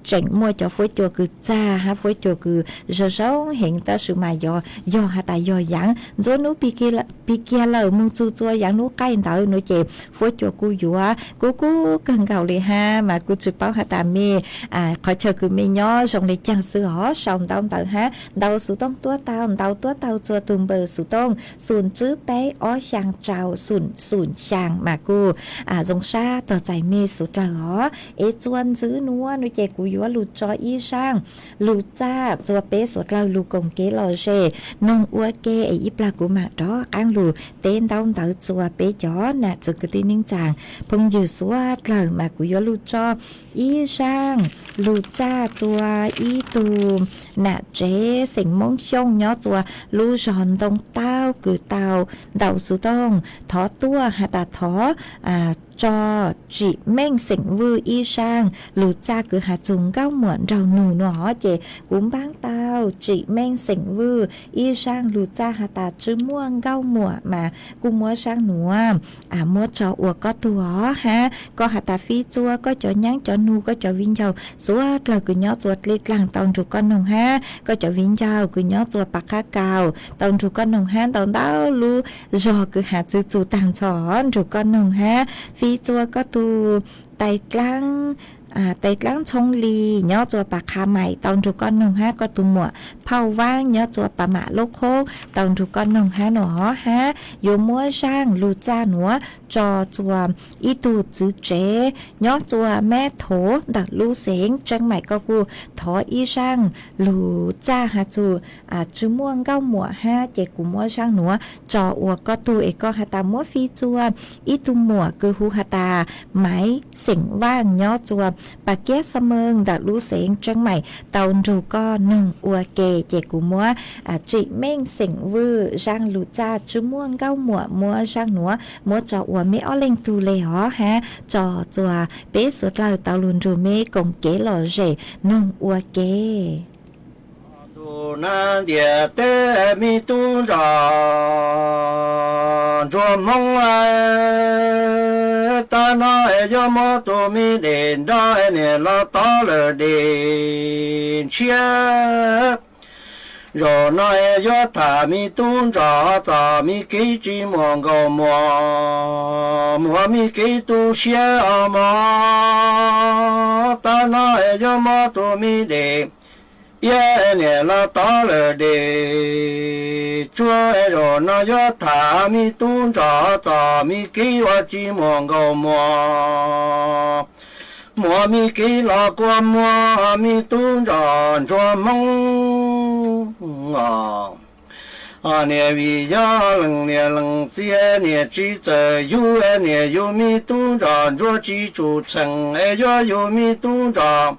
tseem muaj cov fuab cua kws txag hab fuab cua kws zoo zoo heev, tab sis mas yog, yog has tas yog yaav ntxuav nub pig kiag lawm moog txug txuas yaav nub qaij ntawd nuav ces fuab cua kuj yuav kub kub kawg nkaus le hab. Mas kuj tsi paub has tas mej qhov chaw kws mej nyob zoo le caag xwb os, sau ntaub ntawv hab ntaus xuv tooj tuab tau, ntaus tuab tau txuas tug npawb xuv tooj xum tswb peb ob xyaa rau xum xum xyaa mas kuj zoo sab tog txais mej suav dlawg os. Es txuas ntxiv nuav nuav ces kuv yuav lug tso ib zaaj lug txaj txuas peb suav dlawg lug koom kev lom zem noog ua ke es ib plag kuv maam rov qaab lug teb ntaub ntawv txuas peb cov nam txwv kwv tij neej tsaa phooj ywg suav dlawg. Mas kuv yuav lug tso ib zaaj lug txaj txuas ib tug nam tsev xeem Moob Xyooj nyob txuas lub zog Ntoo Taub kws tau ntaus xuv tooj thov tuaj has tas thov tso Tsim Meej xeem Vwj ib zaaj lug txaj kws has txug Nkauj Muam nraug nug nuav os. Ces kuv npaab tau Tsim Meej xeem Vwj ib zaaj lug txaj has tas tsi muaj Nkauj Muam mas kuj muab zaaj nuav muab tso ua koj tug os hab koj has tas fij txua koj cov nyaav cov nug koj cov viv ncaus suav dlawg kws nyob txuas dlej dlaag tau nrug koj noog hab koj cov viv ncaus kws nyob txuas Pav Qhab Kaus tau nrug koj noog hab ntau ntau lub zog kws has txwv txug taag nrho nrug koj noog hab fij txua koj tug tais dlaab tes dlaab ntxhoo li nyob tsua Pas Qha Mais tau nrug koj noog hab koj tug muam Phauj Vaab nyob tsua Pas Mam Lub Qhob tau nrug koj noog hab nua hab yuav muab zaaj lug txaj nuav tso tsua ib tug txiv tsev nyob tsua Mab Thov ntawm lub xeev Tseeb Maim. Koj kuj thov ib zaaj lug txaj has txug tsi muaj nkauj muam hab ces kuv muab zaaj nuav tso ua koj tug es koj has tas muab fij tsua ib tug muam kws hu has tas Maiv xeem Vaaj nyob tsua Pas Kiab Xa Meej ntawm lub xeev Tseeb Maim tau nrug koj noog ua ke ces kuv muab tsim meej xeem Vwj zaaj lug txaj tsi muaj nkauj muam muab zaaj nuav muab tso ua meb ob leeg tug le hov hab tso tsua peb suav dlawg tau lug nrug meb koom kev lom zem noog ua ke. Ntuj nab ntiaj teb, me tub ntsuag ntsuag Hmoob, tab no yuav muab tus me dej nrog niam los tov lawm dej ntshiab. Zaum no yuav tham me tub ntsuag txom me kev tsis muaj nkauj muag, muaj me kev tu siab os mog. Tab no yuav muab tus me dej iab niam los tov lawm dej tsuag. Zaum no yuav tham me tub ntsuag txom me kev ua tsis muaj nkauj muag, muaj me kev los kua muag me tub ntsuag ntsuag Hmoob os. Niam vim yog leej niam leej txiv niam tsis txawj yug, niam yug me tub ntsuag ntsuag tsis tsum txheem, yuav yug me tub ntsuag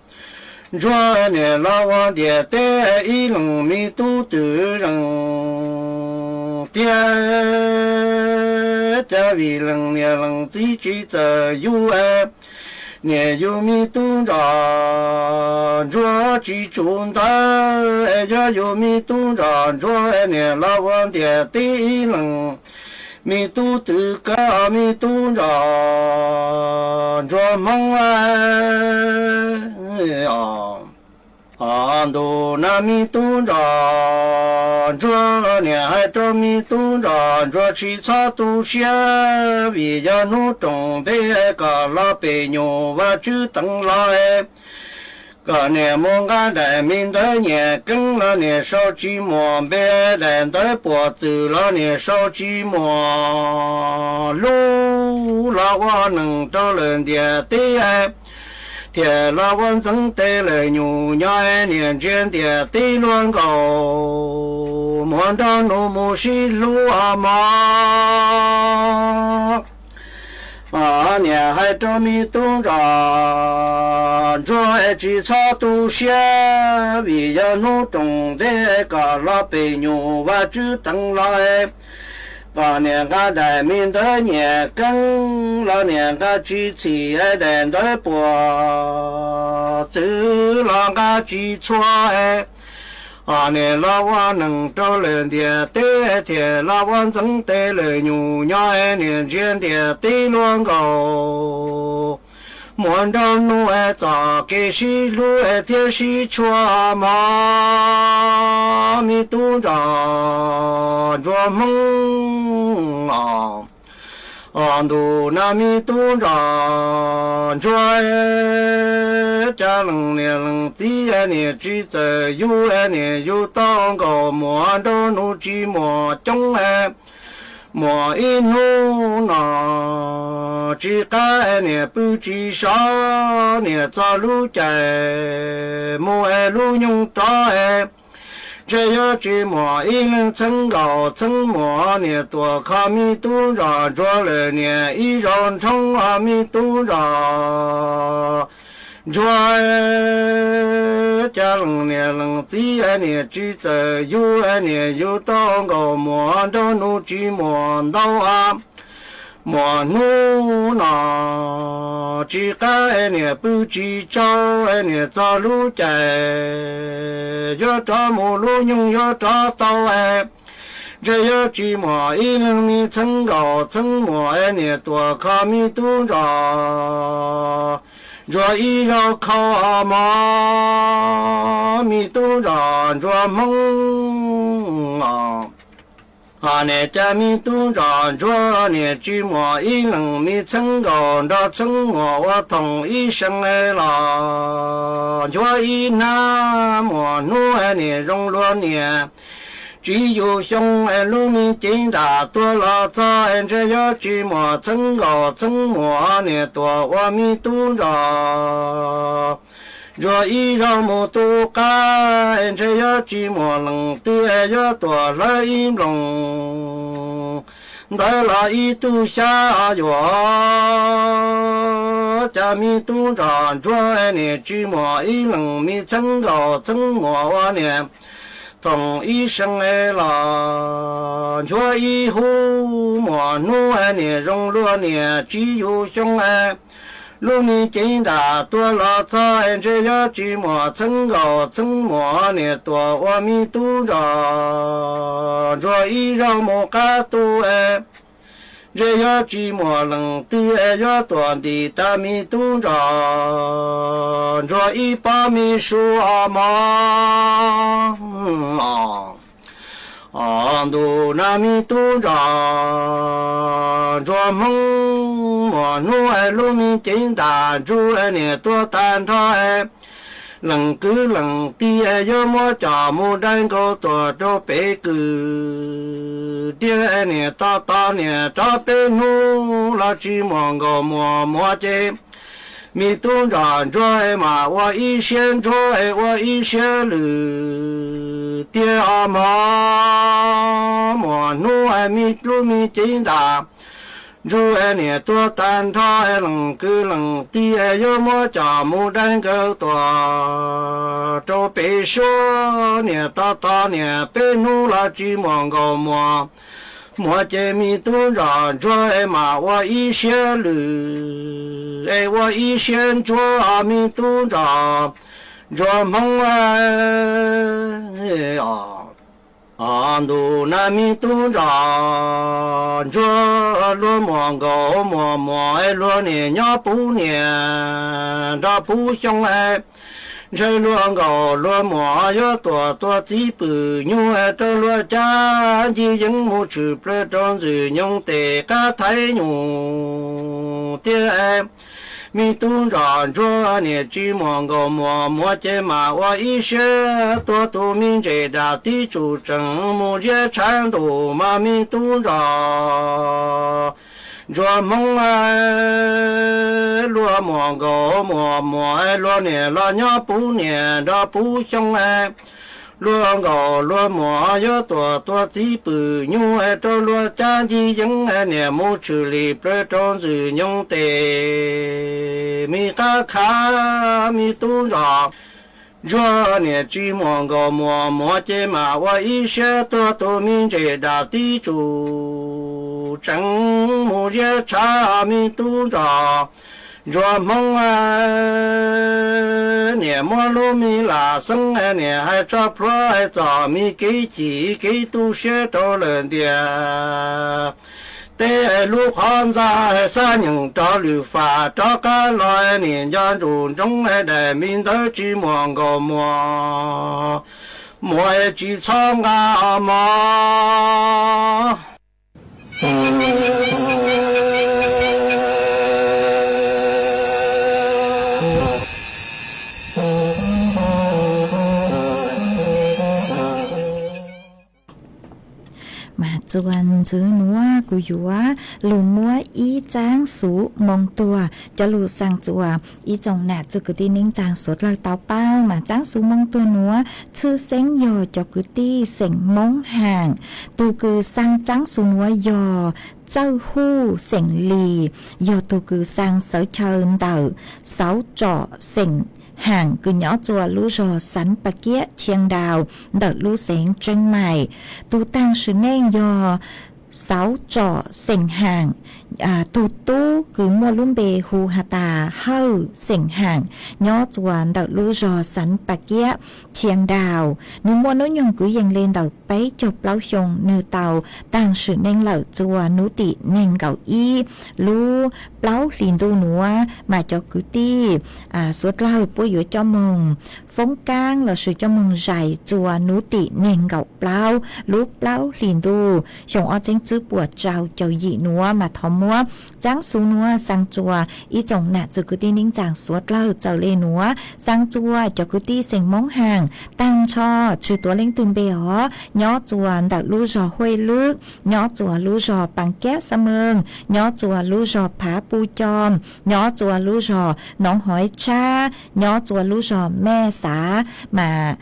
ntsuag niam los ua ntiaj teb ib leeg me tub twm zeej tiag. Cas vim leej niam leej txiv tsis txawj yug, niam yug me tub ntsuag ntsuag tsis tsum ntawd, yuav yug me tub ntsuag ntsuag niam los ua ntiaj teb ib leeg me tub twm kawg me tub ntsuag ntsuag Hmoob os. Ntuj nab me tub ntsuag ntsuag, niam hais rau me tub ntsuag ntsuag tsis txhob tu siab, vim yog hnub rooj ntej kom los pem nyuj Vajtswv teev los kom niam mus nqa daim me ntawv nyiam keeb los niam sau tsis muaj npe, daim ntawv puas txwm los niam sau tsis muaj lub, los ua neeg rau lawm ntiaj teb thiaj los ua ntxeev tes lawm nyuj nyob niam ntsia ntiaj teb luaj nkaus, muaj nraug nus mus sib hlub os mog. Niam hais rau me tub ntsuag ntsuag tsis txhob tu siab, vim yog hnub rooj ntej kom los pem nyuj Vajtswv teev los kom niam nqa daim me ntawv nyiam keeb los niam nqa tsis txhim, daim ntawv puas txwm los nqa tsis txhua. Niam los ua neeg rau lawm ntiaj teb thiaj los ua ntxeev tes lawm nyuj nyob, niam ntsia ntiaj teb luaj nkaus, muaj nraug nus txoj kev sib hlub thiab sib tshua mog, me tub ntsuag ntsuag Hmoob os. Ntuj nab me tub ntsuag ntsuag, cas leej niam leej txiv niam tsis txawj yug, niam yug tau nkaus muaj nraug nus tsis muaj coob, muaj ib hnub no tsis qab niam pw tsis sov, niam txog lub caij mus es lub nyoog rov, ntshe yuav tsis muaj ib leeg txheeb nkaus txheeb muag, niam tuaj kho me tub ntsuag ntsuag lawm niam ib zaug nrhoob os me tub ntsuag ntsuag, cas leej niam leej txiv niam tsis txawj yug, niam yug tau nkaus muaj nraug nus tsis muaj ntau, muaj hnub no tsis qab niam pw tsis tsaug, niam txog lub caij yuav rov mus lub nyoog yuav rov tau, ntshe yuav tsis muaj ib leeg me txheeb nkaus txheeb muag, niam tuaj kho me tub ntsuag ntsuag ib zaug khau os mog, me tub ntsuag ntsuag Hmoob os. Hos niam cas me tub ntsos ntsuag niam tsis muaj ib leeg, me txheeb nkaus nrog txheeb muam ua thoom ib seev los nchuav ib hnab muaj hnub niam zoo luag niam tsis yug xyoo, lub me cev nram tuaj los txog ntshe yuav tsis muaj txheeb nkaus txheeb muam niam tuaj ua me tub ntsos ntsuag ib zaug mus tu qab, ntshe yuav tsis muaj leej twg yuav tuaj hlawv ib nploos ntawd los ib tug xyab yuam. Cas me tub ntsos ntsuag niam tsis muaj ib leeg, me txheeb nkaus txheeb muam ua niam thoom ib seev los nchuav ib hnub muaj hnub niam zoo luag niam tsis yug xyoo, lub me cev nram tuaj los txog ntshe yuav tsis muaj txheeb nkaus txheeb muam niam tuaj ua me tub ntsos ntsuag ib zaug mus qab tu, ntshe yuav tsis muaj leej twg yuav tuaj ntim tag me tub ntsos ntsuag ib pob me su os mog. Os ntuj na me tub ntsos ntsuag Hmoob, muaj hnub lub me cev nram ntsuag niam tuag tag nrho, leej kwv leej tij yuav muab coj mus dai nkaus tuaj rau pem kwv tij niam tos tos niam rov peb hnub los tsis muaj nkaus muaj muam ces me tub ntsos ntsuag mam ua ib siab ntsuag ua ib siab lwm tiag os mog. Muaj hnub me lub me cev nram ntsuag niam tuag tag nrho, leej kwv leej tij yuav muab coj mus dai nkaus tuaj rau pem suab niam tos tos niam peb hnub los tsis muaj nkaus muaj muam ces me tub ntsos ntsuag mam ua ib siab lwm es ua ib siab ntsuag os me tub ntsos ntsuag Hmoob. Os ntuj na me tub ntsos ntsuag, luag muaj nkaus muaj muam luag niam nyob puv niam nrog puv xyoo, ntshe luag nkaus luag muam yuav tuaj tua txiv pwm nyuj rau luag cab ncig yeeb mus tshwm plawg rau ntxwg nyoog tes qab thaiv nyuj tiag. Me tub ntsos ntsuag niam tsis muaj nkaus muaj muam ces mam ua ib siab tuag tus me ntses dam tib tsuj tseem mus ziab tshav ntuj mas me tub ntsos ntsuag Hmoob. Luag muaj nkaus muaj muam luag niam los nyob puv niam nrog puv xyoo, luag nkaus luag muam yuav tuaj tua txiv pwm nyuj rau luag cab ncig yeeb niam mus tshwm lim plawg rau ntxwg nyoog tes me qab khav. Me tub ntsos ntsuag niam tsis muaj nkaus muaj muam ces mam ua ib siab tuag tus me ntses dam tib tsuj tseem mus ziab tshav me tub ntsos ntsuag Hmoob. Niam muab lub me lam xeeb niam hais tso plhuav txog me kev chim kev tu siab rau lawm ntiag. Teb lub qhov ntxa xab nyeem rov lwm fam rov qab los niam nco ntsuj ntsoov daim me ntawv tsis muaj nkaus muaj muam tsis txhob nqa os mog. Mas txuas ntxiv nuav kuv yuav lug muab ib txaab xuv moo tuag coj lug xaa txuas ib tsoom nam txug kwv tij neej tsaa suav dlawg tau paub. Mas txaab xuv moo tuag nuav tshwj xeeb yog cov kwv tij xeem Moob Haam. Tug kws xaa txaab xuv nuav yog Txawj Huj xeem Lis, yog tug kws xaa sawv chaw ntawm Xauv Tsom xeem Haam kws nyob txuas lub zog Xav Pa Kiab Chiang Dau ntawm lub xeev Tseeb Maim. Tug taag sim neej yog Xauv Tsom xeem Haam, tug tub kws muaj lub npe hu has tas Hawj xeem Haam, nyob txuas ntawm lub zog Xav Pas Kiab, Chiang Dau. Nws muaj hnub nyoog kwv yees le ntawm peb caug plaub xyoo, nws tau taag sim neej lawm txuas hnub tim neeg nkaum ib lub plaub hlis ntuj nuav, mas cov kwv tij suav dlawg puab yuav coj moog foob kaab lossis coj moog zais txuas hnub tim neeg nkaum plaub lub plaub hlis ntuj xyoo ob txheeb tswb puas rau caum yim nuav mas thov muab tsaab xu nuav xaa txuas ib tsoom nam txwg kwv tij neej tsaa suav dlawg txawm le nuav, xaa txuas cov kwv tij xeem Moob Haam taag nrho tsi tuav leej twg npe os, nyob txuas ntawm lub zog Huaj Lwb, nyob txuas lub zog Pas Kiab Xab Meeg, nyob txuas lub zog Phav Pub Coj, nyob txuas lub zog Noov Hoiv Tshab, nyob txuas lub zog Mej Xav, mas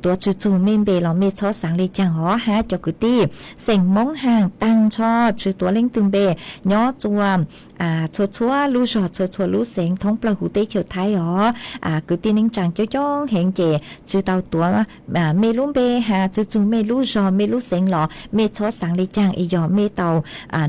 tuav tsi txug mej npe los mej txhob xaav le caag os hab cov kwv tij xeem Moob Haam taag nrho tsi tuav leej twg npe, nyob txuas txhua txhua lub zog txhua txhua lub xeev thoob plawg huv teb chaws Thaib os. Kwv tij neej tsaa coob coob heev ces tsi tau tuav mej lub npe has tsi txug mej lub zog mej lub xeev los mej txhob xaav le caag es yog mej tau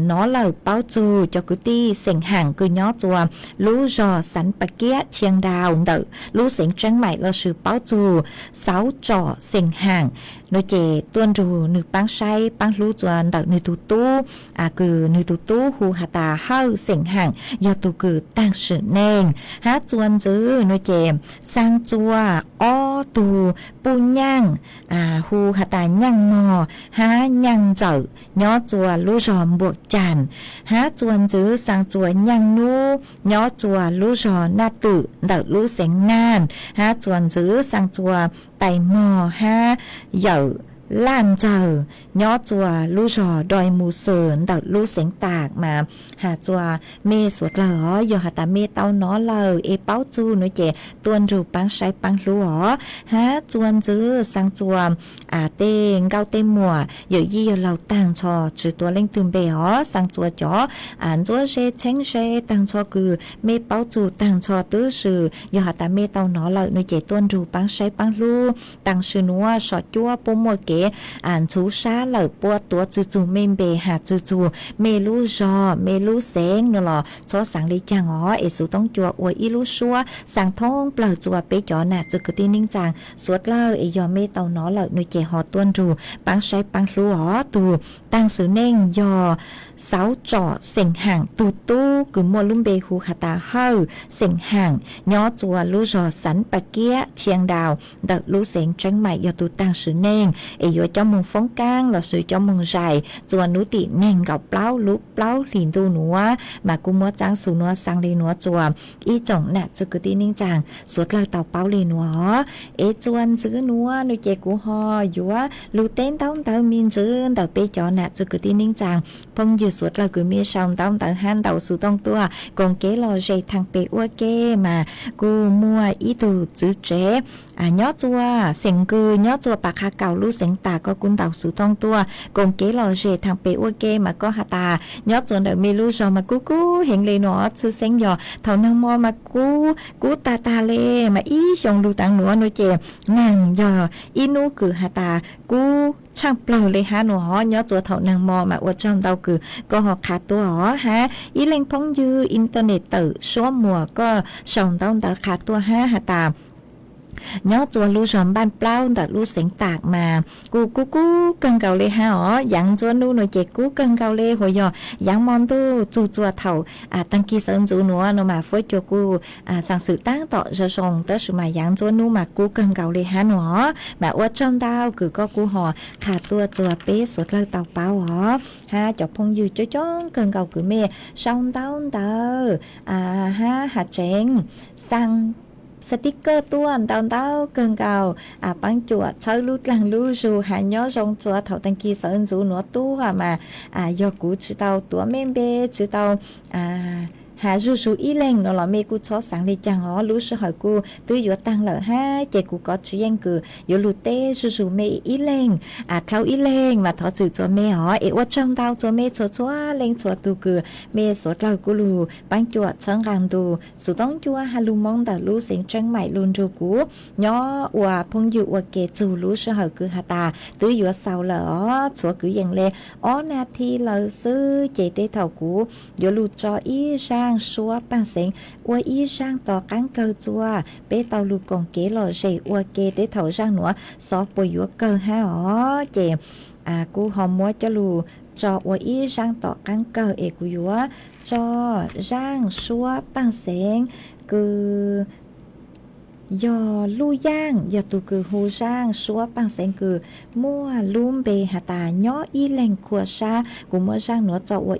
nov lawm paub txug cov kwv tij xeem Haam kws nyob txuas lub zog Xav Pas Kiab, Chiang Dau ntawm lub xeev Tseeb Maim lossis paub txug Xauv Tsom xeem Haam no ces tuaj nrug nwg paab saib paab hlub txuas ntawm nwg tug tub, kws nwg tug tub hu has tas Hawj xeem Haam yog tug kws taag sim neej hab txuas ntxiv no ces xaa txuas ob tug puj nyaaj hu has tas Nyaaj Mog hab Nyaaj Ntxawm nyob txuas lub zog Npuam Caam, hab txuas ntxiv xaa txuas Nyaaj Nub nyob txuas lub zog Naj Twm ntawm lub xeev Naj, hab txuas ntxiv xaa txuas Tais Mog hab Yawm Laj Ntxawg nyob txuas lub zog Doi Mus Xwm ntawm lub xeev Tam mas has txuas mej suav dlawg os yog has tas mej tau nov lawm es paub txug no ces tuaj nrug paab saib paab hlub os, hab txuas ntxiv xaa txuas tej nkauj tej muam yawm yij yawg laug taag nrho tsi tuav leej twg npe os, xaa txuas cov ntsuab ze txheeb ze taag nrho kws mej paub txug taag nrho tub si, yog has tas mej tau nov lawm no ces tuaj nrug paab saib paab hlub. Taam sim nuav sov cuab puab muaj kev ntxhuv sab lawm puab tuav tsi txug mej npe has tsi txug mej lub zog mej lub xeev no los txhob xaav le caag os es Xuv Tooj Cua ua ib lub suab xaa thoob plawg txuas peb cov nam txwg kwv tij neej tsaa suav dlawg es yog mej tau nov lawm no ces ho tuaj nrug paab saib paab hlub os. Tug taag sim neej yog Xauv Tsom xeem Haam, tug tub kws muaj lub npe hu has tas Hawj xeem Haam nyob txuas lub zog Xav Pas Kiab, Chiang Dau ntawm lub xeev Tseeb Maim yog tug taag sim neej es yuav coj moog foob kaab lossis coj moog zais txuas hnub tim neeg nkaum plaub lub plaub hlis ntuj nuav mas kuj muab tsaab xu nuav xaa le nuav txuas ib tsoom nam txwg kwv tij neej tsaa suav dlawg tau paub le nuav os. Es txuas ntxiv nuav no ces kuv ho yuav lug teb ntaub ntawv me ntsis ntawm peb cov nam txwg kwv tij neej tsaa phooj ywg suav dlawg kws mej sau ntaub ntawv hab ntaus Xuv Tooj tuaj koom kev lom zem thaam pem ua ke mas kuj muaj ib tug txwv tsev nyob txuas xeem Kws nyob txuas Pas Qha Kaus lub xeev Tam, koj kuj ntaus Xuv Tooj tuaj koom kev lom zem thaam pem ua ke mas koj has tas nyob txuas ntawm mej lub zog mas kub kub heev le nuav, tshwj xeeb yog thaum neeg mo mas kub kub tag tag le mas ib xyoo lug taag nuav no ces neeg yog ib nub kws has tas kub tshaaj plawg le hab nuav os. Nyob txuas thaum neeg mo mas ua tsaug ntau kws koj ho qha tuaj os hab ib leej phooj ywg internet tawm suab muag koj sau ntaub ntawv qha tuaj hab has tas nyob txuas lub zog Npaaj Plaub ntawm lub xeev Tam mas kuj kub kub kawg nkaus le hab os. Yaav Ntsuab Nub no ces kub kawg nkaus le, huas yog yaav mo ntuj txug txuas thaum taag kis sawv ntxuv nuav no mas fuab cua kuj xaa xwm taab tom zoo zoo, tab sis mas yaav Ntsuab Nub mas kub kawg nkaus le hab nuav. Mas ua tsaug ntau kws koj kuj ho qha tuaj txuas peb suav dlawg tau paub os hab cov phooj ywg coob coob kawg nkaus kws mej sau ntaub ntawv hab has tseev xaa sticker tuaj ntau ntau kawg nkaus. Paab cuam txhawb lub dlaag lub zug has nyob zoo txuas thaum taag kis sawv ntxuv nuav tuaj mas yog kuv tsi tau tuav mej npe, tsi tau has zuj zus ib leeg no los mej kuj txhob xaav le caag os, lub sij hawm kuj twb yuav taag lawm hab, ces kuv kov tsis yeej kws yuav lug teb zuj zus mej ib leeg, a, dlhau ib leeg mas thov txim txug mej os. Es ua tsaug ntau txug mej txhua txhua leej txhua tug kws mej suav dlawg kuj lug paab cuam txhawb nqaa ntu xov tooj cua hab lug Moob ntawm lub xeev Tseeb Maim lug nrug kuv nyob ua phooj ywg ua ke txug lub sij hawm kws has tas twb yuav xaus lawm os, txhuav kwv yees le ob nas this lawm xwb, ces tej thaum kuv yuav lug tso ib zaaj suab paaj xeev ua ib zaaj tom qaab kawg txuas peb tau lug koom kev lom zem ua ke, tej thaum zaaj nuav xov puas yuav kawg hab os. Ces kuv ho muab coj lug tso ua ib zaaj tom qaab kawg es kuv yuav tso zaaj suab paaj xeev kws yog Luj Yaaj, yog tug kws hu zaaj suab paaj xeev kws muaj lub npe has tas nyob ib leeg khua sab. Kuv muab zaaj nuav tso ua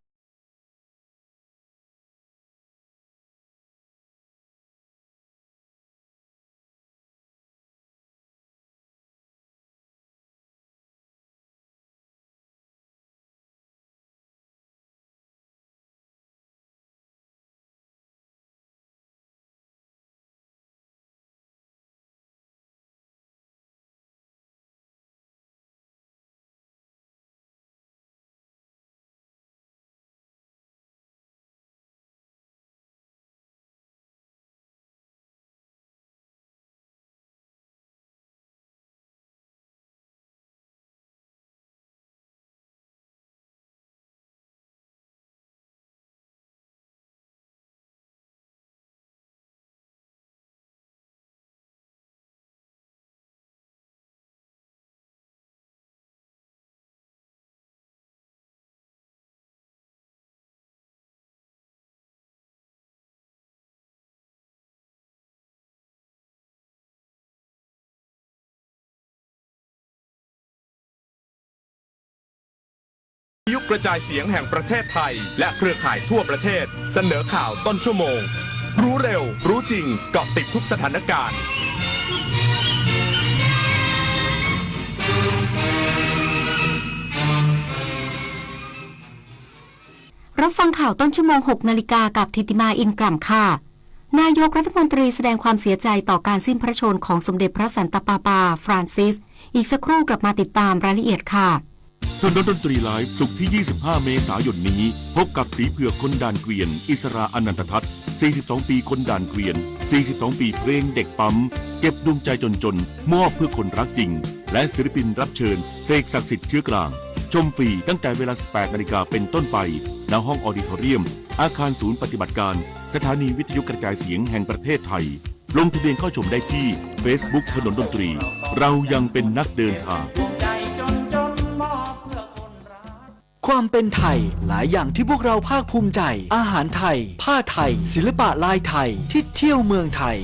วิทยุกระจายเสียงแห่งประเทศไทยและเครือข่ายทั่วประเทศเสนอข่าวต้นชั่วโมง รู้เร็ว รู้จริง เกาะติดทุกสถานการณ์ รับฟังข่าวต้นชั่วโมง หกนาฬิกา กับธิติมา อินกล่ำ ค่ะ นายกรัฐมนตรีแสดงความเสียใจต่อการสิ้นพระชนม์ของสมเด็จพระสันตะปาปาฟรานซิส อีกสักครู่กลับมาติดตามรายละเอียดค่ะ ถนนดนตรีไลฟ์ ศุกร์ที่ ยี่สิบห้า เมษายนนี้ พบกับสีเผือกคนด่านเกวียน อิสรา อนันตทัศน์ สี่สิบสอง ปีคนด่านเกวียน สี่สิบสอง ปีเพลงเด็กปั๊ม เก็บดวงใจจนๆ มอบเพื่อคนรักจริง และศิลปินรับเชิญ เสกศักดิ์สิทธิ์เชื้อกลาง ชมฟรีตั้งแต่เวลา สิบแปด นาฬิกาเป็นต้นไป ณ ห้องออดิทอเรียม อาคารศูนย์ปฏิบัติการ สถานีวิทยุกระจายเสียงแห่งประเทศไทย ลงทะเบียนเข้าชมได้ที่ Facebook ถนนดนตรี เรายังเป็นนักเดินทาง ความเป็นไทย หลายอย่างที่พวกเราภาคภูมิใจ อาหารไทย ผ้าไทย ศิลปะลายไทย ที่เที่ยวเมืองไทย